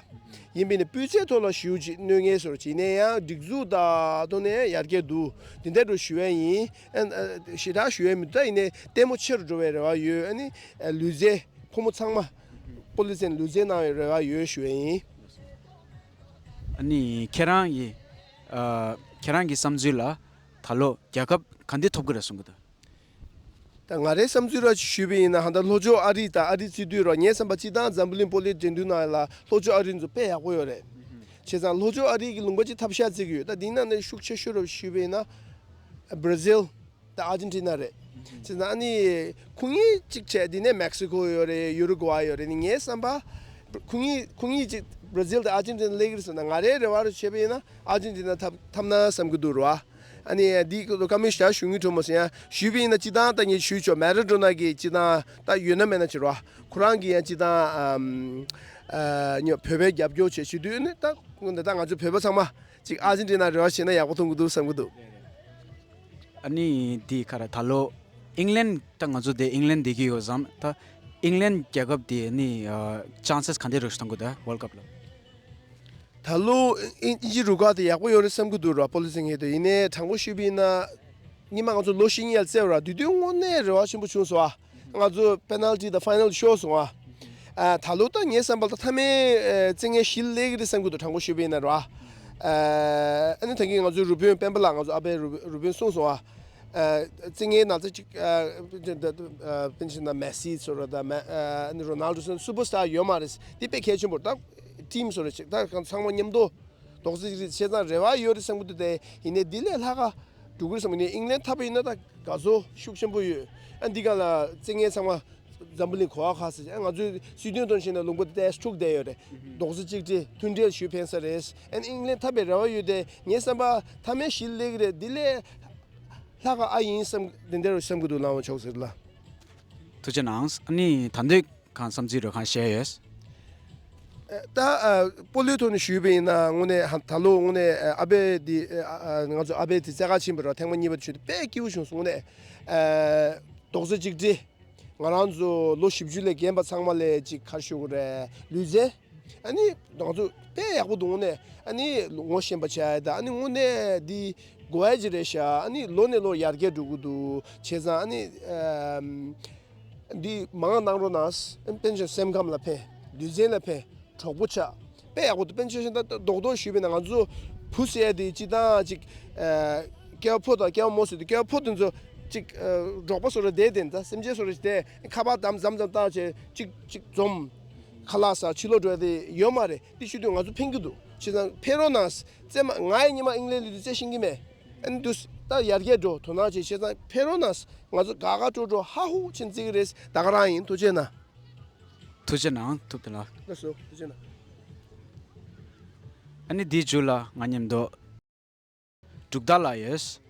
ཡིན་པས་ནི་སྤུས་ཚད་ཐོག་ལ་ཞེ་པོ་ཅིག་གནོད་ངེས་སོ་ར་ཅིག་ཡིན་ན་ཡང་སྒྲིག་འཛུགས་དང་ཐོག་ནས་ཡར་རྒྱས་འདུག་འདི་འདྲ་འགྲོ་ཞུ་ཡ་ཡིན། ཨ་ཨ་ཞེ་དྲག་ཞུ་ཡ་མི་འདུག་ད་ཡིན་ནའི་ལྟད་མོ་ཆེ་རུ་འགྲོ་བའི་རེ་བ་ཡོད། ཨ་ནི་ཨ་ལུས་རྩལ་ཕོ་མོ་ཚང་མ་སྤོ་ལོ་རྩེད་ལུས་རྩལ་གནང་བའི་རེ་བ་ཡོད་ཞུ་ཡ་ཡིན། ཨ་ནི་ཁྱེད་རང་གི་ཨ་ཁྱེད་རང་གི་བསམ་ཚུལ་ལ་ད་ལོ་རྒྱལ་ཁབ་ག་འདྲ་ཐོབ་ཀྱི་རེད་གསུང་གི་འདུག་ད་ང་རའི་བསམ་ཚུལ་ར་ཞུས་པ་ཡིན་ན་ཧ་ད་ལྷོ་ཕྱོགས་ཨ་རི་དང་ཨ་རི་བརྩི་དུས་ར་ངའི་བསམ་པ་སྤྱིར་བཏང་འཛམ་བུ་གླིང་སྤོ་ལོའི་འགྲན་བསྡུར་ནང་ལ་ལྷོ་ཕྱོགས་ཨ་རི་ཚོ་དཔེ་ཡག་པོ་ཡོད་རེད། བྱས་ཙང་ལྷོ་ཕྱོགས་ཨ་རི་གི་ལུང་པ་གཅིག་ཐབས་ཤེས་བརྩི་གི་ཡོད། ད་འདི་ནང་ནས་ཤུགས་ཆེ་ཤོས་ར་ཞུས་པ་ཡིན་ན་བྷ་ར་ཟིལ་དང་ཨར་ཇེན་ཊི་ན་རེད། བྱས་ཙང་ཨ་ནི་ཁོ་གཉིས་གཅིག་བྱས་འདི་ནས་མེག་སི་ཀོ་ཡོད་རེད། ཡུ་རུ་ཀུ་ཝེ་ཡོད་རེད། ངའི་བསམ་པ་ཁོ་གཉིས་ཁོ་གཉིས་གཅིག་བྷ་ར་ཟིལ་དང་ཨར་ཇེན་ཊི་ན་སླེབས་ཀྱི་རེད་བསམ་ན། ང་རའི་རེ་བ་རུ་བྱས་པ་ཡིན་ན་ཨར་ཇེན་ཊི་ན་ཐབས་ཐབས་ན་བསམ་གྱི་འདུག་ར། ཨ་ནི་འདི་སྐོར་ལ་བཀའ་མོལ་ཞིག་ཞུ་ངེས་འདུག་མོ་ཟེར་ཡང་ཞུས་པ་ཡིན་ན་སྤྱིར་བཏང་ད་ངས་ཞུས་ཆོག་མེ་ར་ཌོ་ན་གི་སྤྱིར་བཏང་ད་ཡོད་ན་མེད་ན་ཅིག་ར་ཁོ་རང་གི་ཡང་སྤྱིར་བཏང་ཨམ་ཨ་ཉོ་བོད་པའི་རྒྱབ་སྐྱོར་བྱེད་ཞུ་དུས་ནི་ད་ད་ང་ཚོ་བོད་པ་ཚང་མ་ཅིག་ཨར་ཇེན་ཊི་ན་རེ་བ་བྱས་ན་ཡག་པོ་མཐོང་གི་འདུག་བསམ་གྱི་འདུག་ཨ་ནི་འདི་ག་རེ་ད་ལོ་ཨིང་ལན་ད་ང་ཚོ་དེ་ཨིང་ལན་བསྡད་ཀྱི་ཡོད་ཙང་ད་ཨིང་ལན་རྒྱལ་ཁབ་དེ་ནི་ཅན་སེས་ག་འདྲ་རེད་ཤག་མཐོང་གི་འདུག་ཝོལ་ཀབ་ལ། ད་ལོ་ཨིན་ཨིན་ཇི་རུ་ཁག་དེ་ཡག་པོ་ཡོད་རེད་བསམ་གྱི་འདུག་ར། སྤོ་ལོ་རྩེད་མཁན་དེ་ཡིན་ནའི་དྲང་པོ་ཞུས་པ་ཡིན་ན་སྔོན་མ་ང་ཚོ་ལོ་བཞི་ཡར་རྩེ་བ་ར་དེ་དུས་དངོས་གནས་རེ་བ་ཆེན་པོ་བྱུང་སོང་ཨ། ང་ཚོ་པེ་ནལ་ཊི་དང་ཕའི་ནལ་ཤོར་སོང་ཨ། ཨ་ད་ལོ་ད་ངའི་བསམ་པ་ལ་ད་མཐའ་མའི་ཨ་རྩེད་མཁན་བཞི་སླེབས་ཀྱི་རེད་བསམ་གྱི་འདུག་དྲང་པོ་ཞུས་པ་ཡིན་ན་ར། ཨ་ཨ་ནི་ད་གིན་ང་ཚོའི་རུ་དཔོན་སྤེན་པ་ལགས་ང་ཚོ་ཨ་ཕའི་རུ་རུ་དཔོན་གསུངས་སོང་ཨ། ཨ་རྩེད་མཁན་ནང་ཚན་གཅིག་ཨ་ཨ་དཔེར་ན་མེ་སི་ཚོ་ར་ད་མེ་ཨ་ཨ་ནི་རོ་ནལ་ཌོ་ཚོ་སུ་པར་སི་ཊར་ཡོད་མ་རེད། འདི་དཔེ་གལ་ཆེན་པོ་རེད། ད་ཊིམ་ཚོ་རེད་ཅིག་ད་ཚང་མ་མཉམ་དུ་རྡོག་རྩ་གཅིག་སྒྲིལ་བྱས་ཙང་རེ་བ་ཡོད་རེད་བསམ་གྱི་འདུག་དེ་ཡིན་ནའི་འདི་ལས་ལྷག་ག་འགྲོ་གི་རེད་བསམ་གྱི་འདུག་ཨིང་ལན་ཐར་པ་ཡིན་ན་ད་དགའ་ཚོར་ཤུགས་ཆེན་པོ་ཡོད། ཨ་འདི་ག་ལ་རྩེད་མཁན་ཚང་མ་འཛམ་བུ་གླིང་ག་པར་ཁ་ཟེར་ཨ་ང་ཚོའི་སྲིད་དོན་དོན་ཆེན་ནས་ལུང་པ་དེ་ཏོག་ཙམ་འཁྲུག་བསྡད་ཡོད་རེད། རྡོག་རྩ་གཅིག་སྒྲིལ་མཐུན་སྒྲིལ་ཞུ་ཕན་ས་རེད། ཨ་ནི་ཨིང་ལན་ཐར་པའི་རེ་བ་ཡོད་དེ་ངའི་བསམ་པ་མཐའ་མའི་བཞི་སླེབས་ཀྱི་རེད། འདི་ལས་ལྷག་ག་ཨ་ཡིན་བསམ་དེ་འདྲ་རུ་བསམ་གྱི་འདུག་ལགས་མཆོག་ཟེར་ལ། ཐུགས་རྗེ་གནང་། ཨ་ནི་ད་འདོད་གང་བསམ་ཚུལ་རོ་གང་བཤད་ཡོད། ཨ་ད་ཨ་སྤོ་ལོའི་ཐོག་ནས་ཞུས་པ་ཡིན་ན་དངོས་གནས་ཧ་ད་ལོ་དངོས་གནས་ཨ་ཨ་ཕའི་དེ་ཨ་ཨ་ང་ཚོ་ཨ་ཕའི་དེ་རྩེད་གར་ཕྱིན་པ་ར་ཐེངས་མ་གཉིས་པ་དེ་ཞུས་ཏེ་དཔེ་སྐྱིད་པོ་བྱུང་སོང་། དངོས་གནས་ཨ་རྡོག་རྩ་གཅིག་སྒྲིལ། ང་རང་ཚོ་ལོ་བཞི་བཅུ་ལས་རྒན་པ་ཚང་མ་ལས་ཅིག་ག་རེ་ཞུ་དགོས་རེད། ལུས་རྩལ། ཨ་ནི་ང་ཚོ་དཔེ་ཡག་པོ་འདུག་དངོས་གནས། ཨ་ནི་ངོ་ཤེས་པ་བྱ་ཡ་དང་ཨ་ནི་དངོས་གནས་འདི་དགོས་ཡ་ཅིག་རེད་ཤག་ཨ་ནི་ལོ་ནས་ལོ་ཡར་རྒྱས་འགྲོ་གི་འདུག་བྱས་ཙང་ཨ་ནི་ཨམ་འདི་མང་གནང་རོགས་གནང་། ཨ་ནི་དཔེར་ན་སེམས་ཁམས་ལ་ཕན། ལུས་རྩལ་ལ་ཕན། གྲོགས་པོ་ཆགས། དཔེ་ཡག་པོ་འདུག་དཔེར་ན་ཆ་བཞག་ན་ད་རྡོག་རྡོག་ཞུས་པ་ཡིན་ན་ང་ཚོ་བུ་ཟེར་ཡ་དེ་སྤྱིར་བཏང་ཅིག་ཨ་སྐྱེ་བ་ཕོ་དང་སྐྱེ་བ་མོ་ཟེར་དུས་སྐྱེ་བ་ཕོ་དེ་ཚོ་ཅིག་ཨ་འབྲོག་པ་བཟོ་འདྲ་བསྡད་དེ་ད་སེམས་ཅན་བཟོ་འདྲ་ཞིག་བསྡད་ཁ་པར་བདམས་མཚམས་མཚམས་བཏང་བྱས་ཅིག་ཅིག་འཛོམས། ཁ་ལག་ཟ་ཕྱི་ལོགས་འགྲོ་ཡ་དེ་ཡོད་མ་རེད། དེ་ཞུ་དུས་ང་ཚོ་ཕན་གྱི་འདུག་བྱས་ཙང་ཕེབས་རོགས་གནང་། རྩེད་མ་ང་ཡི་ཉི་མ་ཨིང་ལན་ལི་དུ་རྩེད་ཤེས་ཀྱི་མེད། ཨ་ནི་འདུག་ད་ཡར་རྒྱས་འགྲོ་དོ་སྣང་བྱེད། བྱས་ཙང་ཕེབས་རོགས་གནང་། ང་ཚོ་དགའ་དགའ་སྤྲོ་སྤྲོ་ཧ་ཧུ་ཕྱིན་རྩེ་གི་རེད། ད་ག་རང་ཡིན། ཐུགས་རྗེ་གནང་། ཐུགས་རྗེ་གནང་། ཐུབ་བསྟན་ལགས། ལགས་སོ། ཐུགས་རྗེ་གནང་། ཨ་ནི་འདིའི་མཇུག་ལ་ང་མཉམ་དུ་འབྲུག་རྟ་ལགས་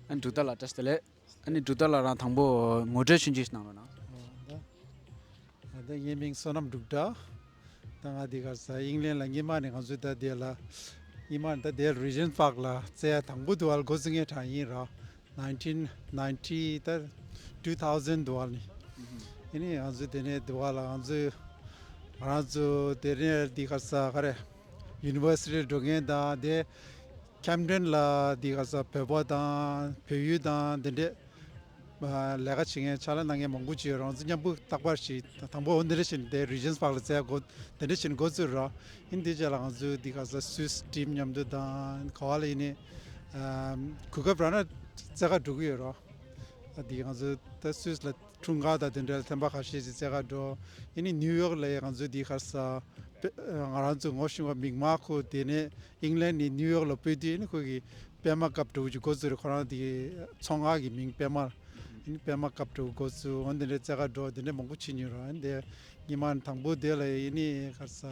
ཡོད། ཨ་ནི་འབྲུག་རྟ་ལགས་བཀྲ་ཤིས་བདེ་ལེགས། ཨ་ནི་འབྲུག་རྟ་ལགས་རང་དང་པོ་ངོ་སྤྲོད་ཆུང་ཆུང་ཞིག་གནང་རོགས་གནང་། ཨ་ད་ཨ་ད་ངའི་མིང་བསོད་ནམས་འབྲུག་སྒྲ། ད་ང་འདི་གར་ས་ཨིང་ལན་ལ་སྔོན་མ་ནས་ང་ཚོའི་ད་དེ་ལ་སྔོན་མ་ནས་ད་དེ་རི་ཇེན་པཱག་ལ་རྩེ་ཡ་དང་པོ་དུ་བ་ལ་འགོ་བཙུགས་མཁན་གྲས་ཡིན་ར། nineteen ninety ད་two thousand དུ་བ་ནི། ཨ་ནི་ང་ཚོ་དེ་ནས་དུ་བ་ལ་ང་ཚོ་ང་རང་ཚོ་དེ་ནས་འདི་ག་ས་ག་རེ་ཡུ་ནི་ཝར་སི་ཊི་འགྲོ་མཁན་དང་དེ་ཁེམ་ཌེན་ལ་འདི་ག་ས་བོད་པ་དང་བལ་ཡུལ་དང་དེ་འདྲས་ལས་ཀ་བྱེད་མཁན་ཕྱག་ལས་གནང་མཁན་མང་པོ་ཅིག་ཡོད། རང་ཚོ་མཉམ་པོ་རྟག་པར་ཞིག་དང་པོ་འོ་འདི་འདྲ་བྱས་ནས་དེ་རི་ཇེན་སི་པཱག་ལ་རྩེ་འགོ་འདི་འདྲ་བྱས་ནས་འགོ་བཙུགས་ར། ཨིན་དེ་རྗེས་ལ་ང་ཚོས་འདི་ག་ས་སུད་སི་ཊིམ་མཉམ་དུ་དང་ག་བ་ལ་ཡིན་ནི་གོ་སྐབས་རག་ན་རྩེ་ག་འགྲོ་གི་ཡོད་ར། ཨ་འདི་ང་ཚོ་ད་སུད་སི་ལ་འཁྲུངས་སྐར་དང་དེ་འདྲ་ལ་ཐེམ་པ་ཁ་ཤས་ཤིག་རྩེ་ག་འགྲོ། ཨིན་ནི་ནིའུ་ཡོག་ལ་ཡང་ང་ཚོས་འདི་ག་ས་ང་རང་ཚོ་ངོ་ཤེས་པ་མིག་མ་ཁོ་དེ་ནས་ཨིང་ལན་ནས་ནིའུ་ཡོག་ལ་སྤོས་དུས་ཨིན་ནི་ཁོ་གི་པད་མ་ཀབ་འགྲོ་གི་འགོ་བཙུགས་རེད། ཁོ་རང་དེ་གི་ཚོང་ཁང་གི་མིང་པད་མ། ཨིན་པད་མ་ཀབ་འགྲོ་གི་འགོ་བཙུགས། འོན་དེ་འདྲའི་རྩེ་ག་འགྲོ་དེ་འདྲའི་མང་པོ་བྱེད་མྱོང་ར། ཨིན་དེ་ཉི་མ་དང་པོ་དེ་ལ་ཨིན་ནི་ག་ས་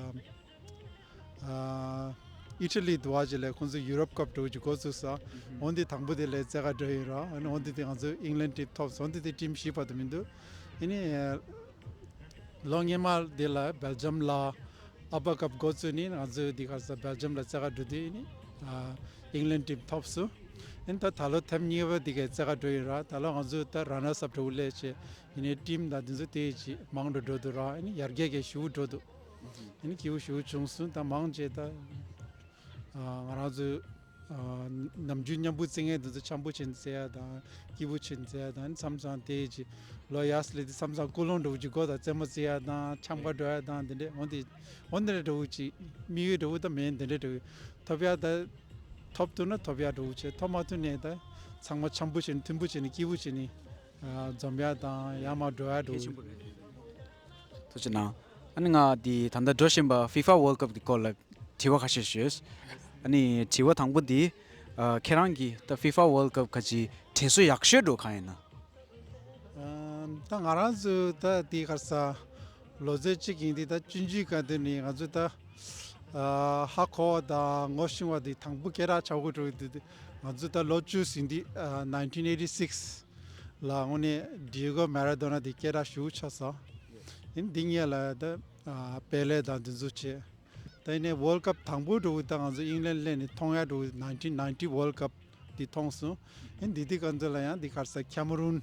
ཨ་ཨི་ཊ་ལི་དུ་བ་ཅིག་ལ་ཁོང་ཚོ་ཡུ་རོབ་ཀབ་འགྲོ་གི་འགོ་བཙུགས་ས། འོན་དེ་དང་པོ་དེ་ལ་རྩེ་ག་འགྲོ་ཡིན་ར། ཨིན་འོན་དེ་དེ་ང་ཚོ་ཨིང་ལན་ཊིམ་ཐོབ་སོང་། འོན་དེ་དེ་ཊིམ་བཞི་བར་དུ་མི་འདུག་ཨིན་ནི་ལོ་སྔོན་མ་དེ་ལ་སྦེལ་ཇམ་ལ་ཨ་པ་ཀབ་འགོ་བཙུགས་ནི་ང་ཚོས་འདི་ག་ས་སྦེལ་ཇམ་ལ་རྩེ་ག་འགྲོ་དུས་ཨིན་ནི་ཨ་ཨིང་ལན་ཊིམ་ཐོབ་སོང་། ཨིན་ད་ད་ལོ་ཐེམ་གཉིས་པ་འདི་གའི་རྩེ་ག་འགྲོ་ཡིན་ར། ད་ལོ་ང་ཚོས་ད་རན་ནར་སི་ཨབ་འགྲོ་སླེབས་བྱས་ཡིན་ནའི་ཊིམ་དང་འདི་ཚོ་དེ་ཅིག་མང་འགྲོ་འགྲོ་འདུག་ར། ཨིན་ནི་ཡར་རྒྱས་ཀྱི་ཞུ་འགྲོ་འདུག་ཨིན་ནི་སྐྱིད་པོ་ཞུ་བྱུང་སོང་། ད་མང་ཆེ་ད་ཨ་ང་རང་ཚོས་ཨ་ནམ་རྒྱུན་མཉམ་པོ་རྩེ་མཁན་དེ་ཚོ་འཆམ་པོ་བྱས་ནས་རྩེ་ཡ་དང་སྐྱིད་པོ་བྱས་ནས་རྩེ་ཡ་དང་མཚམས་མཚམས་དེ་ཅིག་ལོ་ཡར་སླེབས་དུས་མཚམས་མཚམས་ཀུན་སློང་འདྲ་བོ་ཅིག་དགོས་དང་རྩེད་མོ་རྩེ་ཡ་དང་འཆམ་ག་འགྲོ་ཡ་དང་དེ་འདྲས་འོན་ཏེ་འོན་དེ་འདྲ་འདྲ་བོ་ཅིག་དམིགས་ཡུལ་འདྲ་བོ་ད་མེད། དེ་འདྲས་འདྲ་བོ་ཐོབ་ཡ་ད་ཐོབ་ཐུབ་ན་ཐོབ་ཡ་འདྲ་བོ་བྱས། ཐོབ་མ་ཐུབ་ནས་ད་ཚང་མ་འཆམ་པོ་བྱས་ནས་མཐུན་པོ་བྱས་ནས་སྐྱིད་པོ་བྱས་ནས་ཨ་འཛོམས་ཡ་དང་ཡར་མར་འགྲོ་ཡ་འདྲ་བོ། ཐུགས་རྗེ་གནང་། ཨ་ནི་ང་འདི་ད་ལྟ་འགྲོ་བཞིན་པ་ཧྥི་ཧྥ་ཝརལ་ཌི་ཀབ་ཀྱི་སྐོར་ལ་དྲི་བ་ཁ་ཤས་ཞུས། ཨ་ནི་དྲི་བ་དང་པོ་འདི་ཨ་ཁྱེད་རང་གིས་ད་ཧྥི་ཧྥ་ཝརལ་ཌི་ཀབ་ག་ཅི་དྲན་གསོ་ཡག་ཤོས་འདྲ་བོ་གང་ཡིན་ན། ཨ་ད་ང་རང་ཚོ་ད་འདི་ག་ས་ལོ་ཚོད་གཅིག་ཡིན་དུས་ད་སྤྱི་འཐུས་ག་དེ་ནི་ང་ཚོ་ད་ཨ་ཧ་གོ་བ་དང་ངོ་ཤེས་པ་འདི་དང་པོ་སྐད་གྲགས་ཆགས་ཀྱི་འགྲོ་གི་འདུག་ང་ཚོ་ད་ལོ་བཅུ་ཟིན་དུས་ཨ་ནའིན་ཊིན་ཨེ་ཊི་སིགས་ལ་དངོས་གནས་ཌི་ཡེ་གོ་མ་ར་དོ་ན་དེ་སྐད་གྲགས་ཞེ་པོ་ཆགས་སོང་། ཡིན་འདི་སྔོན་ལ་ད་ཨ་པེ་ལེ་དང་འདི་ཚོ་བྱས། ད་ཡིན་ནའི་ཝརལ་ཌི་ཀབ་དང་པོ་འདྲ་བོ་ད་ང་ཚོ་ཨིང་ལན་སླེབས་ནས་མཐོང་ཡ་འདྲ་བོ་ནའིན་ཊིན་ནའིན་ཊི་ཝརལ་ཌི་ཀབ་འདི་མཐོང་སོང་། ཡིན་འདི་དུས་ག་ཚོད་ལ་ཡང་འདི་ག་རེ་ཟ་ཁེ་མ་རུན་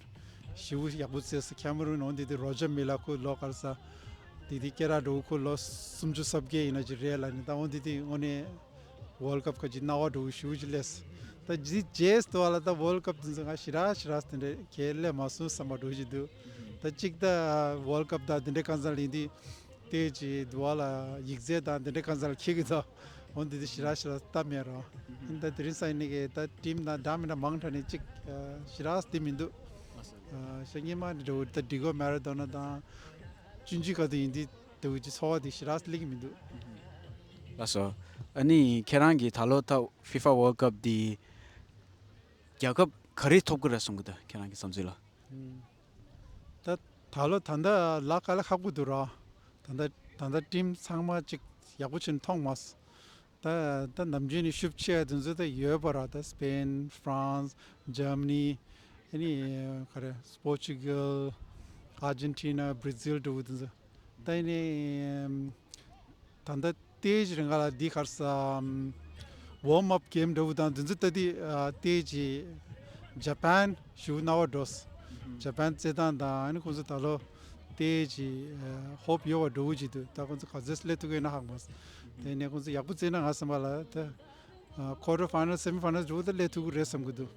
ཞེ་པོ་ཡག་པོ་རྩེས་སོང་། ཁེ་མ་རུན་འོ་འདི་དུས་རོ་ཇར་མི་ལར་ཁོ་ལོ་ག་རེ་ཟ་འདི་དུས་སྐད་གྲགས་འདྲ་བོ་ཁོ་ལོ་སུམ་ཅུ་སོ་བརྒྱད་ཡིན་ན་ཅིག་རེད་ལབ་ནས། ད་འོ་འདི་དུས་དངོས་གནས་ཝརལ་ཌི་ཀབ་ཁ་ཅིག་སྣང་བ་འདྲ་བོ་ཞེ་པོ་ཅིག་སླེབས། ད་ཇི་རྗེས་སུ་བ་ལ་ད་ཝརལ་ཌི་ཀབ་འདི་ཚོ་ང་ཞེ་དྲག་ཞེ་དྲག་དེ་འདྲ་ཁས་ལེན་མ་སོང་བསམ་པ་འདྲ་བོ་ཞིག་འདུག་ད་གཅིག་ད་ཝརལ་ཌི་ཀབ་ད་དེ་འདྲ་གང་ཟག་ལེན་དུས་དེ་ཅིག་འདུག་བ་ལ་ཡིག་ཚད་དང་དེ་འདྲ་གང་ཟག་ལ་ཁེལ་གི་འདུག་འོ་འདི་དེ་ཞེ་དྲག་ཞེ་དྲག་ལྟ་མེད་རོ། ད་དེ་རིང་སང་ཉིན་གི་ད་ཊིམ་དང་འདྲ་མི་འདྲ་མང་དྲགས་ནས་གཅིག་ཞེ་དྲག་དེ་མི་འདུག་ཤ་ཉེ་མ་འདྲ་བོ་ད་ཌི་ཡེ་གོ་མ་ར་དོ་ན་དང་ཅུན་ཅི་ག་དུ་ཡིན་དུས་དེ་བོ་ཅིག་ཚོར་བ་དེ་ཞེ་དྲག་སླེབས་ཀྱི་མི་འདུག་ལགས་སོ། ཨ་ནི་ཁྱེད་རང་གིས་ད་ལོ་ད་ཧྥི་ཧྥ་ཝརལ་ཌི་ཀབ་འདི་རྒྱལ་ཁབ་ག་རེ་ཐོབ་ཀྱི་རེད་བསམ་གྱི་འདུག་ཁྱེད་རང་གི་བསམ་ཚུལ་ལ། ད་ད་ལོ་ད་ལྟ་ལ་དཀའ་ལས་ཁག་པོ་འདུག་ར། ད་ལྟ་ད་ལྟ་ཊིམ་ཚང་མ་ཅིག་ཡག་པོ་བྱས་ནས་མཐོང་མ་སོང་། ད་ད་ནམ་རྒྱུན་ནས་ཤུགས་ཆེ་བ་དེ་ཚོ་ད་ཡོད་པ་ར། ད་སི་པེན། ཧྥ་རན་སི། ཇར་མ་ནི། ཨ་ནི་ག་རེ་པོར་ཅུ་གལ། ཨར་ཇེན་ཊི་ན། བྷ་ར་ཛིལ་འདྲ་བོ་དེ་ཚོ། ད་ཡིན་ནའི་ད་ལྟ་ལྟས་ཀྱི་རིང་ལ་འདི་ག་རེ་ཟ་ཝོམ་ཨབ་གེམ་འདྲ་བོ་དང་འདི་ཚོ་ལྟ་དུས་ལྟས་ཀྱི་ཇ་པན་ཞེ་པོ་སྣང་བ་འགྲོ་སོང་། ཇ་པན་རྩེད་སྟངས་དང་ཨ་ནི་ཁོང་ཚོ་ད་ལོ་ལྟས་ཀྱི་ཧོབ་ཡོད་པ་འདྲ་བོ་ཅིག་འདུག་ད་ཁོང་ཚོ་ག་ཚོད་སླེབས་ཐུབ་ཀྱི་ཡོད་ན་ཧ་གོ་མ་སོང་། དེ་ནས་ཁོང་ཚོ་ཡག་པོ་རྩེས་ན་ང་བསམ་པ་ལ་ད་ཀོར་ཊར་ཕའི་ནལ། སེ་མི་ཕའི་ནལ་འདྲ་བོ་ད་སླེབས་ཐུབ་ཀྱི་རེད་བསམ་གྱི་འདུག་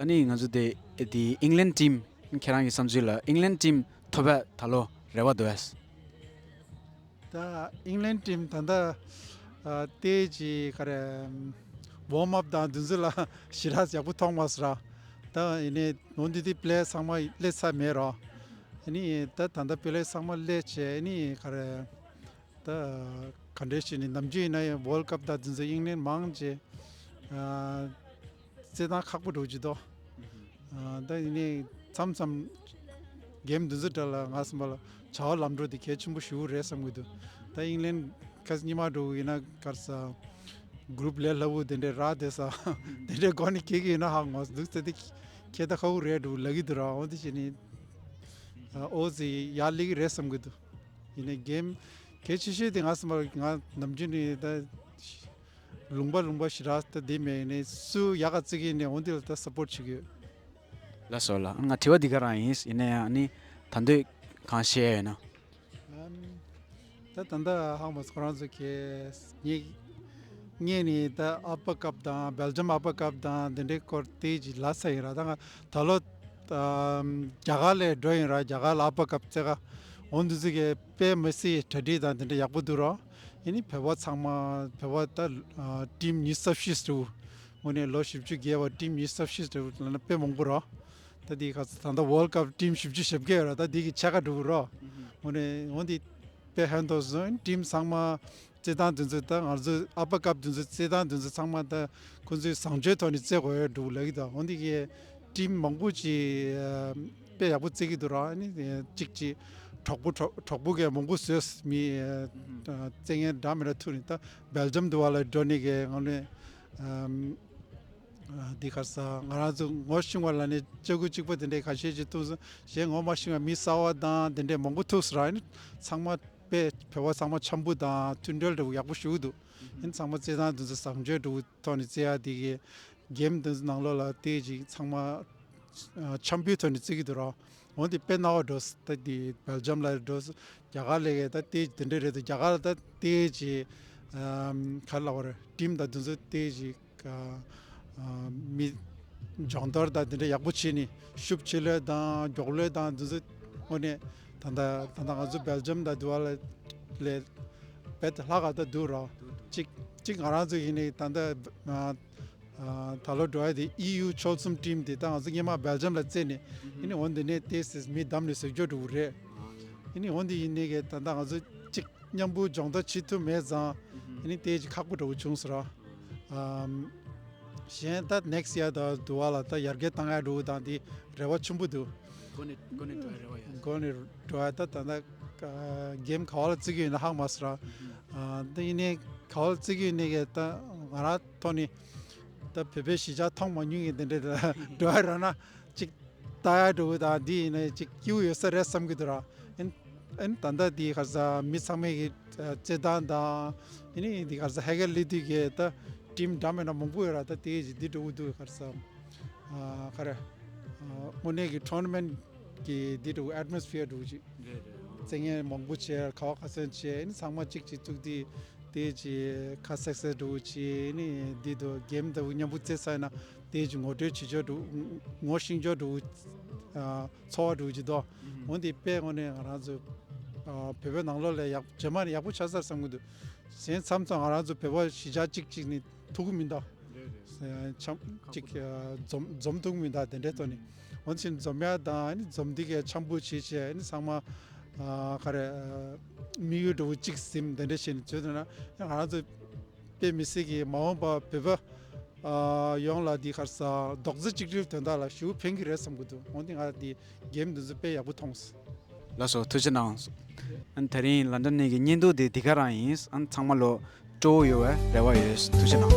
ཨ་ནི་ང་ཚོ་དེ་དེ་ཨིང་ལན་ཊིམ་ཁྱེད་རང་གི་བསམ་ཚུལ་ལ་ཨིང་ལན་ཊིམ་ཐོབ་པའི་ད་ལོ་རེ་བ་འདུག་གས། ད་ཨིང་ལན་ཊིམ་ད་ལྟ་ལྟས་ཀྱི་ག་རེ་ཝོམ་ཨབ་དང་འདི་ཚོ་ལ་ཞེ་དྲག་ཡག་པོ་མཐོང་མ་སོང་ར། ད་ཡིན་ནའི་ནོར་འདི་དེ་པི་ལེ་ཡར་ཚང་མ་སླེབས་ཚར་མེད་ར། ཨ་ནི་ད་ད་ལྟ་པི་ལེ་ཡར་ཚང་མ་སླེབས་བྱས་ཨ་ནི་ག་རེ། ད་ག་འདྲས་བྱས་ནས་ནམ་རྒྱུན་ཡིན་ན་ཡང་ཝརལ་ཌི་ཀབ་དང་འདི་ཚོ་ཨིང་ལན་མང་ཆེ་རྩེད་སྟངས་ཁག་པོ་འདྲ་བོ་ཅིག་འདུག་ད་ཡིན་ནའི་མཚམས་མཚམས་གེམ་འདི་ཚོ་འདྲ་ལ་ང་བསམ་པ་ལ་བྱ་བ་ལམ་འགྲོ་དེ་གལ་ཆེན་པོ་ཞེ་པོ་རེད་བསམ་གྱི་འདུག་ད་ཨིང་ལན་ཁ་སང་ཉི་མ་འདྲ་བོ་ཡིན་ན་ག་རེ་ཟ་གུ་རུབ་ལས་སླ་པོ་དེ་འདྲས་རག་བསྡད་ས་དེ་འདྲས་སྒོ་ནས་ཁེལ་གྱི་ཡོད་ན་ཧ་གོ་མ་སོང་། འདུག་ཚེ་དེ་ཁེལ་ད་ཁག་པོ་རེད་འདྲ་བོ་ལབ་ཀྱི་འདུག་ར། འོ་དེ་བྱས་ནས་ཨོ་ཙི་ཡར་སླེབས་ཀྱི་རེད་བསམ་གྱི་འདུག་ཡིན་ནའི་གེམ་གལ་ཆེ་ཤོས་དེ་ང་བསམ་པར་ང་ནམ་རྒྱུན་ནས་ད་ ལུང་པ་ལུང་པ་ཞེ་དྲག་ད་དེ་མེད་ནས་སུ་ཡག་ག་བརྩི་གི་ནས་འོ་འདི་ལ་ད་སབ་པོར་ཊི་བྱེད་ཀྱི་ཡོད། ལགས་སོ་ལགས། ང་དྲི་བ་འདི་ག་རང་ཡིན། ཡིན་ན་ཡང་ནི་ད་འདོད་གང་བཤད་ཡོད་ན། ཨམ། ད་ད་ལྟ་ཧང་མ་ཁོ་རང་ཚོ་གས་ངས་ངས་ནི་ད་ཨ་ཕ་ཀབ་དང་སྦེལ་ཇམ་ཨ་ཕ་ཀབ་དང་འདི་འདྲའི་སྐོར་དེ་ཅིག་ལབ་ཚར་ཡིན་ར། ད་ང་ད་ལོ་ཨམ་རྒྱ་གར་ལ་འགྲོ་ཡིན་ར། རྒྱ་གར་ལ་ཨ་ཕ་ཀབ་རྩེ་ག་འོ་འདི་ཚོ་གས་དཔེ་མི་སྲིད་གྲ་སྒྲིག་དང་འདི་འདྲ་ཡག་པོ་འདུག་ར། ཡིན་ནི་བོད་པ་ཚང་མ་བོད་པ་ད་ཊིམ་ཉི་ཤུ་རྩ་བཞི་འདུག་དངོས་གནས་ལོ་བཞི་བཅུ་བརྒལ་བ་ཊིམ་ཉི་ཤུ་རྩ་བཞི་འདུག་ལབ་ན་དཔེ་མང་པོ་ར། ད་འདི་ག་ཚོད་ད་ལྟ་ཝོལ་ཀབ་ཊིམ་བཞི་བཅུ་ཞེ་བརྒྱད་ར། ད་འདི་གི་ཕྱེད་ཀ་འགྲོ་གི་ར། དངོས་གནས་འོ་འདི་དཔེ་ཧན་ཏོ་སོང་། ཊིམ་ཚང་མ་རྩེད་ཐང་འདི་ཚོ་ད་ང་ཚོ་ཨ་ཕ་ཀབ་འདི་ཚོ་རྩེད་ཐང་འདི་ཚོ་ཚང་མ་ད་ཁོ་ཚོའི་བཟང་སྤྱོད་ཐོག་ནས་རྩེད་དགོས་ཡོད་འདུག་ལབ་ཀྱི་འདུག་འོ་འདི་གི་ཊིམ་མང་པོ་ཅིག་དཔེ་ཡག་པོ་རྩེད་ཀྱི་འདུག་ར། ཨ་ནི་གཅིག་ཅིག་གྲོགས་པོ་གྲོགས་གྲོགས་པོ་གས་མང་པོ་བཟོས། མི་རྩེད་མཁན་འདྲ་མི་འདྲ་ཐུག་ནས་ད་སྦེལ་ཇམ་འདི་བ་ལ་འགྲོ་ནི་གས་ང་ནས་འདི་ག་ས་ང་རང་ཚོ་ངོ་ཤེས་པ་ལ་ནི་ལྕགས་སྐུད་གཅིག་པ་དེ་འདྲའི་ཁ་ཤས་ཅིག་ཐུག་སོང་། གཞན་ངོ་མ་ཤེས་པ་མི་གསར་པ་དང་དེ་འདྲའི་མང་པོ་ཐུག་སོང་ར། ཨ་ནི་ཚང་མ་དཔེ་བོད་པ་ཚང་མ་འཆམ་པོ་དང་མཐུན་སྒྲིལ་འདྲ་བོ་ཡག་པོ་ཞེ་པོ་འདུག་ཨ་ནི་ཚང་མ་རྩེད་ཐང་འདི་ཚོ་བཟང་སྤྱོད་འདྲ་བོ་ཐོག་ནས་རྩེ་ཡག་དེ་གི་གེམ་འདི་ཚོ་ནང་ལོགས་ལ་དེ་ཅིག་ཚང་མ་འཆམ་པོའི་ཐོག་ནས་རྩེ་གི་འདུག་ར། འོན་ཏེ་དཔེ་སྣང་བ་འགྲོ་སོང་། ད་དེ་སྦེལ་ཇམ་ལ་འགྲོ་སོང་། རྒྱ་གར་ལ་གས་ད་དེ་དེ་འདྲ་རེད་འདུག་རྒྱ་གར་ལ་ད་དེ་ཅིག་ག་རེ་ལབ་དགོས་རེད། ཊིམ་དང་འདི་ཚོ་དེ་ཅིག་མི་སྦྱོང་བརྡར་དང་དེ་འདྲ་ཡག་པོ་བྱས་ནས་ཤུགས་ཆེ་ལོས་དང་མགྱོགས་ལོས་དང་འདི་ཚོ་དངོས་གནས་ད་ལྟ་ད་ལྟ་ང་ཚོ་སྦེལ་ཇམ་དང་འདི་བ་ལ་ལས་རྦད་དེ་ལྷག་ག་ད་འདུག་ར། གཅིག་གཅིག་ང་རང་ཚོ་ཡིན་ནའི་ད་ལྟ་ད་ལོ་འགྲོ་ཡ་དེ་ཨི་ཡུ་ཆོལ་གསུམ་ཊིམ་དེ་ད་ང་ཚོ་སྔོན་མ་སྦེལ་ཇམ་ལ་རྩེས་ནས་ཡིན་ནའི་འོ་འདི་ནས་ཏོག་ཙམ་མི་བདམས་ནས་ཟེར་རྒྱུ་འདྲ་བོ་རེད། ཡིན་ནའི་འོ་འདི་ཡིན་ནའི་གས་ད་ལྟ་ང་ཚོ་གཅིག་མཉམ་པོ་སྦྱོང་བརྡར་བྱེད་ཐུབ་མེད་ཙང་ཡིན་ནའི་ཏོག་ཙམ་ཁག་པོ་འདྲ་བོ་བྱུང་སོང་ར། གཞན་ད་ནེག་སི་ཡར་དང་འདི་བ་ལ་ད་ཡར་རྒྱས་བཏང་ཡ་འདྲ་བོ་དང་དེ་རེ་བ་ཆེན་པོ་འདུག་སྒོ་ནས་སྒོ་ནས་འགྲོ་ཡ་རེ་བ་ཡོད། སྒོ་ནས་འགྲོ་ཡ་ད་ད་ལྟ་གེམ་ག་བ་ལ་རྩེ་གི་ཡོད་ན་ཧ་གོ་མ་སོང་ར། ད་ཡིན་ནའི་ག་བ་ལ་རྩེ་གི་ཡོད་ནའི་གས་ད་ང་རང་ཐོག་ནས་ད་བོད་པའི་གཞིས་ཆགས་མཐོང་མ་མྱོང་མཁན་དེ་འདྲ་འགྲོ་ཡ་རག་ན་ཅིག་ལྟ་ཡ་འདྲ་བོ་དང་འདི་ཡིན་ན་ཅིག་སྐྱིད་པོ་ཡོད་ས་རེད་བསམ་གྱི་འདུག་ར། ཨན་ཨན་ད་ལྟ་འདི་ག་རེ་ཟ་མི་ཚང་མས་ཀྱི་རྩེད་ཐང་དང་ཨ་ནི་འདི་ག་རེ་ཟ་ཧེ་གེ་ལི་དུས་ཀྱི་ད་ཊིམ་འདྲ་མི་འདྲ་མང་པོ་ཡོད་ར། ད་དེ་ཅིག་འདི་འདྲ་བོ་འདུག་ག་རེ་ཟ་ག་རེ་དངོས་གནས་ཀྱི་ཊོར་ན་མེན་ཊི་གི་འདི་འདྲ་བོ་ཨེཊ་མོ་སི་ཕི་ཡར་འདྲ་བོ་ཅིག་རྩེད་མཁན་མང་པོ་བྱས། ག་བ་ག་ཚོད་བྱས། ཨ་ནི་ཚང་མ་གཅིག་གཅིག་བཙུགས་དུས་དེ་ཅིག་ཁ་སེག་སེག་འདྲ་བོ་བྱས། ཨ་ནི་འདི་དང་གེམ་འདྲ་བོ་མཉམ་པོ་རྩེ་ཚར་ན་དེ་ཅིག་ངོ་སྤྲོད་བྱེད་ཕྱོགས་འདྲ་བོ་ངོ་ཤེས་ཕྱོགས་འདྲ་བོ་ཚོར་བ་འདྲ་བོ་ཅིག་འདུག་འོན་ཏེ་དཔེ་དངོས་གནས་ང་རང་ཚོ་བོད་པའི་ནང་ལོགས་ལ་ཡག་རྗེས་མ་ནས་ཡག་པོ་ཆགས་ཚར་བསམ་གྱི་འདུག་གཞན་མཚམས་མཚམས་ང་རང་ཚོ་བོད་པ་གཞིས་ཆགས་གཅིག་གཅིག་ནས་ཐུག་གི་མི་འདུག་འཆམ་གཅིག་འཛོམས་འཛོམས་ཐུབ་མི་འདུག་དེ་འདྲའི་ཐོག་ནས་འོན་ཏེ་འཛོམས་ཡ་དང་ཨ་ནི་འཛོམས་དུས་ཀྱི་འཆམ་པོ་བྱས་བྱས་ཨ་ནི་ཚང་མ་ག་རེ་དམིགས་ཡུལ་འདྲ་བོ་གཅིག་ཟིན་དེ་འདྲ་བྱས་ནས་བྱས་ན་ང་རང་ཚོ་དཔེ་མི་སྲིད་ཀྱི་མ་འོངས་པ་བོད་པ་ཡོངས་ལ་འདི་ག་རེ་ཟ་རྡོག་རྩ་གཅིག་སྒྲིལ་དོན་དག་ལ་ཞེ་པོ་ཕན་གྱི་རེད་བསམ་གྱི་འདུག་འོན་ཏེ་ང་འདི་གེམ་འདི་ཚོ་དཔེ་ཡག་པོ་མཐོང་སོང་། ལགས་སོ། ཐུགས་རྗེ་གནང་། ཨ་ནི་དེ་རིང་ལན་ཌན་ནས་ཀྱི་བརྙན་ཐུང་དེ་འདི་ག་རང་ཡིན། ཨ་ནི་ཚང་མ་ལོ་སྤྲོ་བོ་ཡོད་པའི་རེ་བ་ཡོད། ཐུགས་རྗེ་གནང་།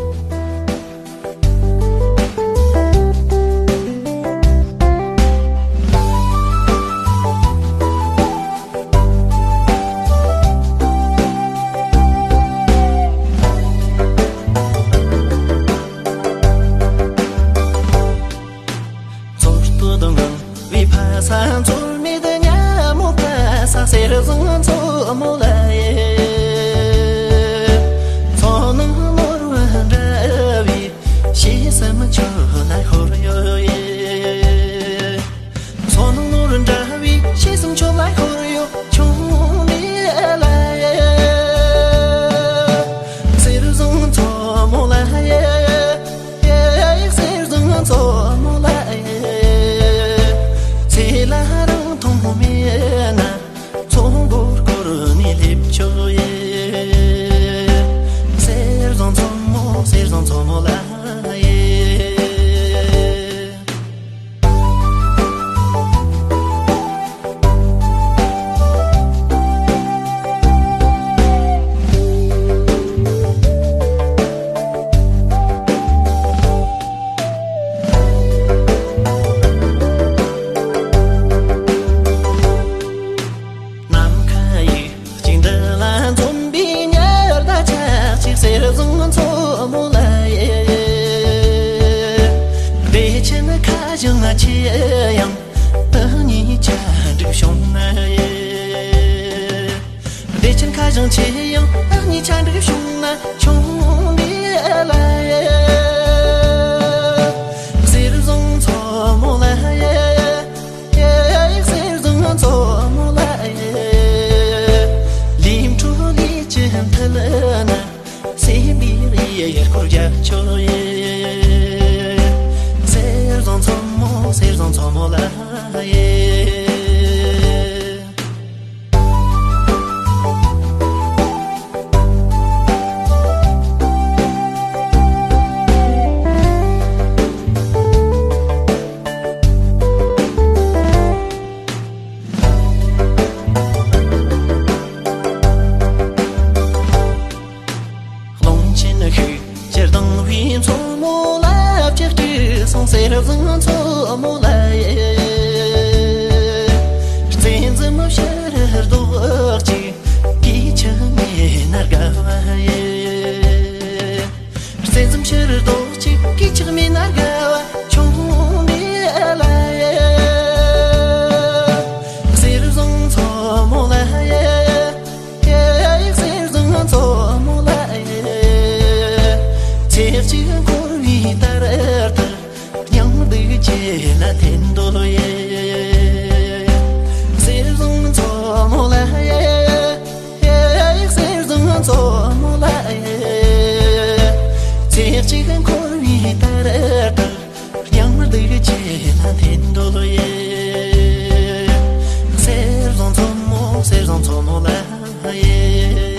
ཚོར་སྟོད་ངང་བའི་ཕ་ས་འཚོལ་མེད་ཉ་མོ་ཕ་ས་གསེར་བཟང་མཚོ་མོ་ལ་ཡེ། མཚོ་ནང་ནོར་བུ་འདྲ་བའི་ཤེས་སམ་ཆུ་ལ་ཤོར་ཡོད་ཡེ། མཚོ་ནང་ནོར་འདྲ་བའི་ཤེས་སམ་ཆུ་ལ་ཤོར་ཡོད་ཆུང་མེད་ལ་ཡེ། གསེར་བཟང་མཚོ་མོ་ལ་ཡེ། གསེར་བཟང་མཚོ་མོ་ལ་ཡེ། ཚེ་ལ་རང་མཐོང་མེད་ན། མཚོ་མགོར་བསྐོར་ནས་སླེབས་ཆོག་ཡེ། གསེར་བཟང་མཚོ་མོ་གསེར་བཟང་མཚོ་མོ་ལ་ཡེ། ཞིང་ཆེ་ཡང་བདག་ཉིད་ཆ་འགྲིག་བྱུང་ན་ཆུང་ལེ་ལ་ཡེ། གསེར་བཟང་མཚོ་མོ་ལ་ཡེ། གསེར་བཟང་མཚོ་མོ་ལ་ཡེ། ལིམ་ཁྲོ་ལི་ཅི་མཐུ་ལ་ན། སེམས་པའི་ཡེ་ཡེ་སྐོར་རྒྱབ་ཆོག་ཡེ། གསེར་བཟང་མཚོ་མོ་གསེར་བཟང་མཚོ་མོ་ལ་ཡེ། ཀློང་ཆེན་ཤུགས་ཀྱིས་ལྡང་བའི་མཚོ་མོ་ལ་ཡེ། ཕྱག་གི་སོང་གསེར་བཟང་མཚོ་མོ་ལ་ཡེ། རྩེ་འཛིན་ཕྱིར་ལྡོག་ཅིག་གིས་ཆགས་མེད་ན་དགའ་བ་ཡེ། རྩེ་འཛིན་ཕྱིར་ལྡོག་ཅིག་གིས་ཆགས་མེད་ན་དགའ་བ་ཆུང་ལེ་ལ་ཡེ། གསེར་བཟང་མཚོ་མོ་ལ་ཡེ། གསེར་བཟང་མཚོ་མོ་ལ་ཡེ། ཚེ་གཅིག་འཁོར་བའི་ལྟར་ལྟར། སྙིང་སྡུག་བྱེད་ལ་འཐེན་འདོད་ཡེ། གསེར་བཟང་མཚོ་མོ་ལ་ཡེ། གསེར་བཟང་མཚོ་མོ་ལ་ཡེ། ཚེ་གཅིག་འཁོར་བའི་ལྟར་ལྟར། སྙིང་སྡུག་བྱེད་ལ་འཐེན་འདོད་ཡེ། གསེར་བཟང་མཚོ་མོ་གསེར་བཟང་མཚོ་མོ་ལ་ཡེ།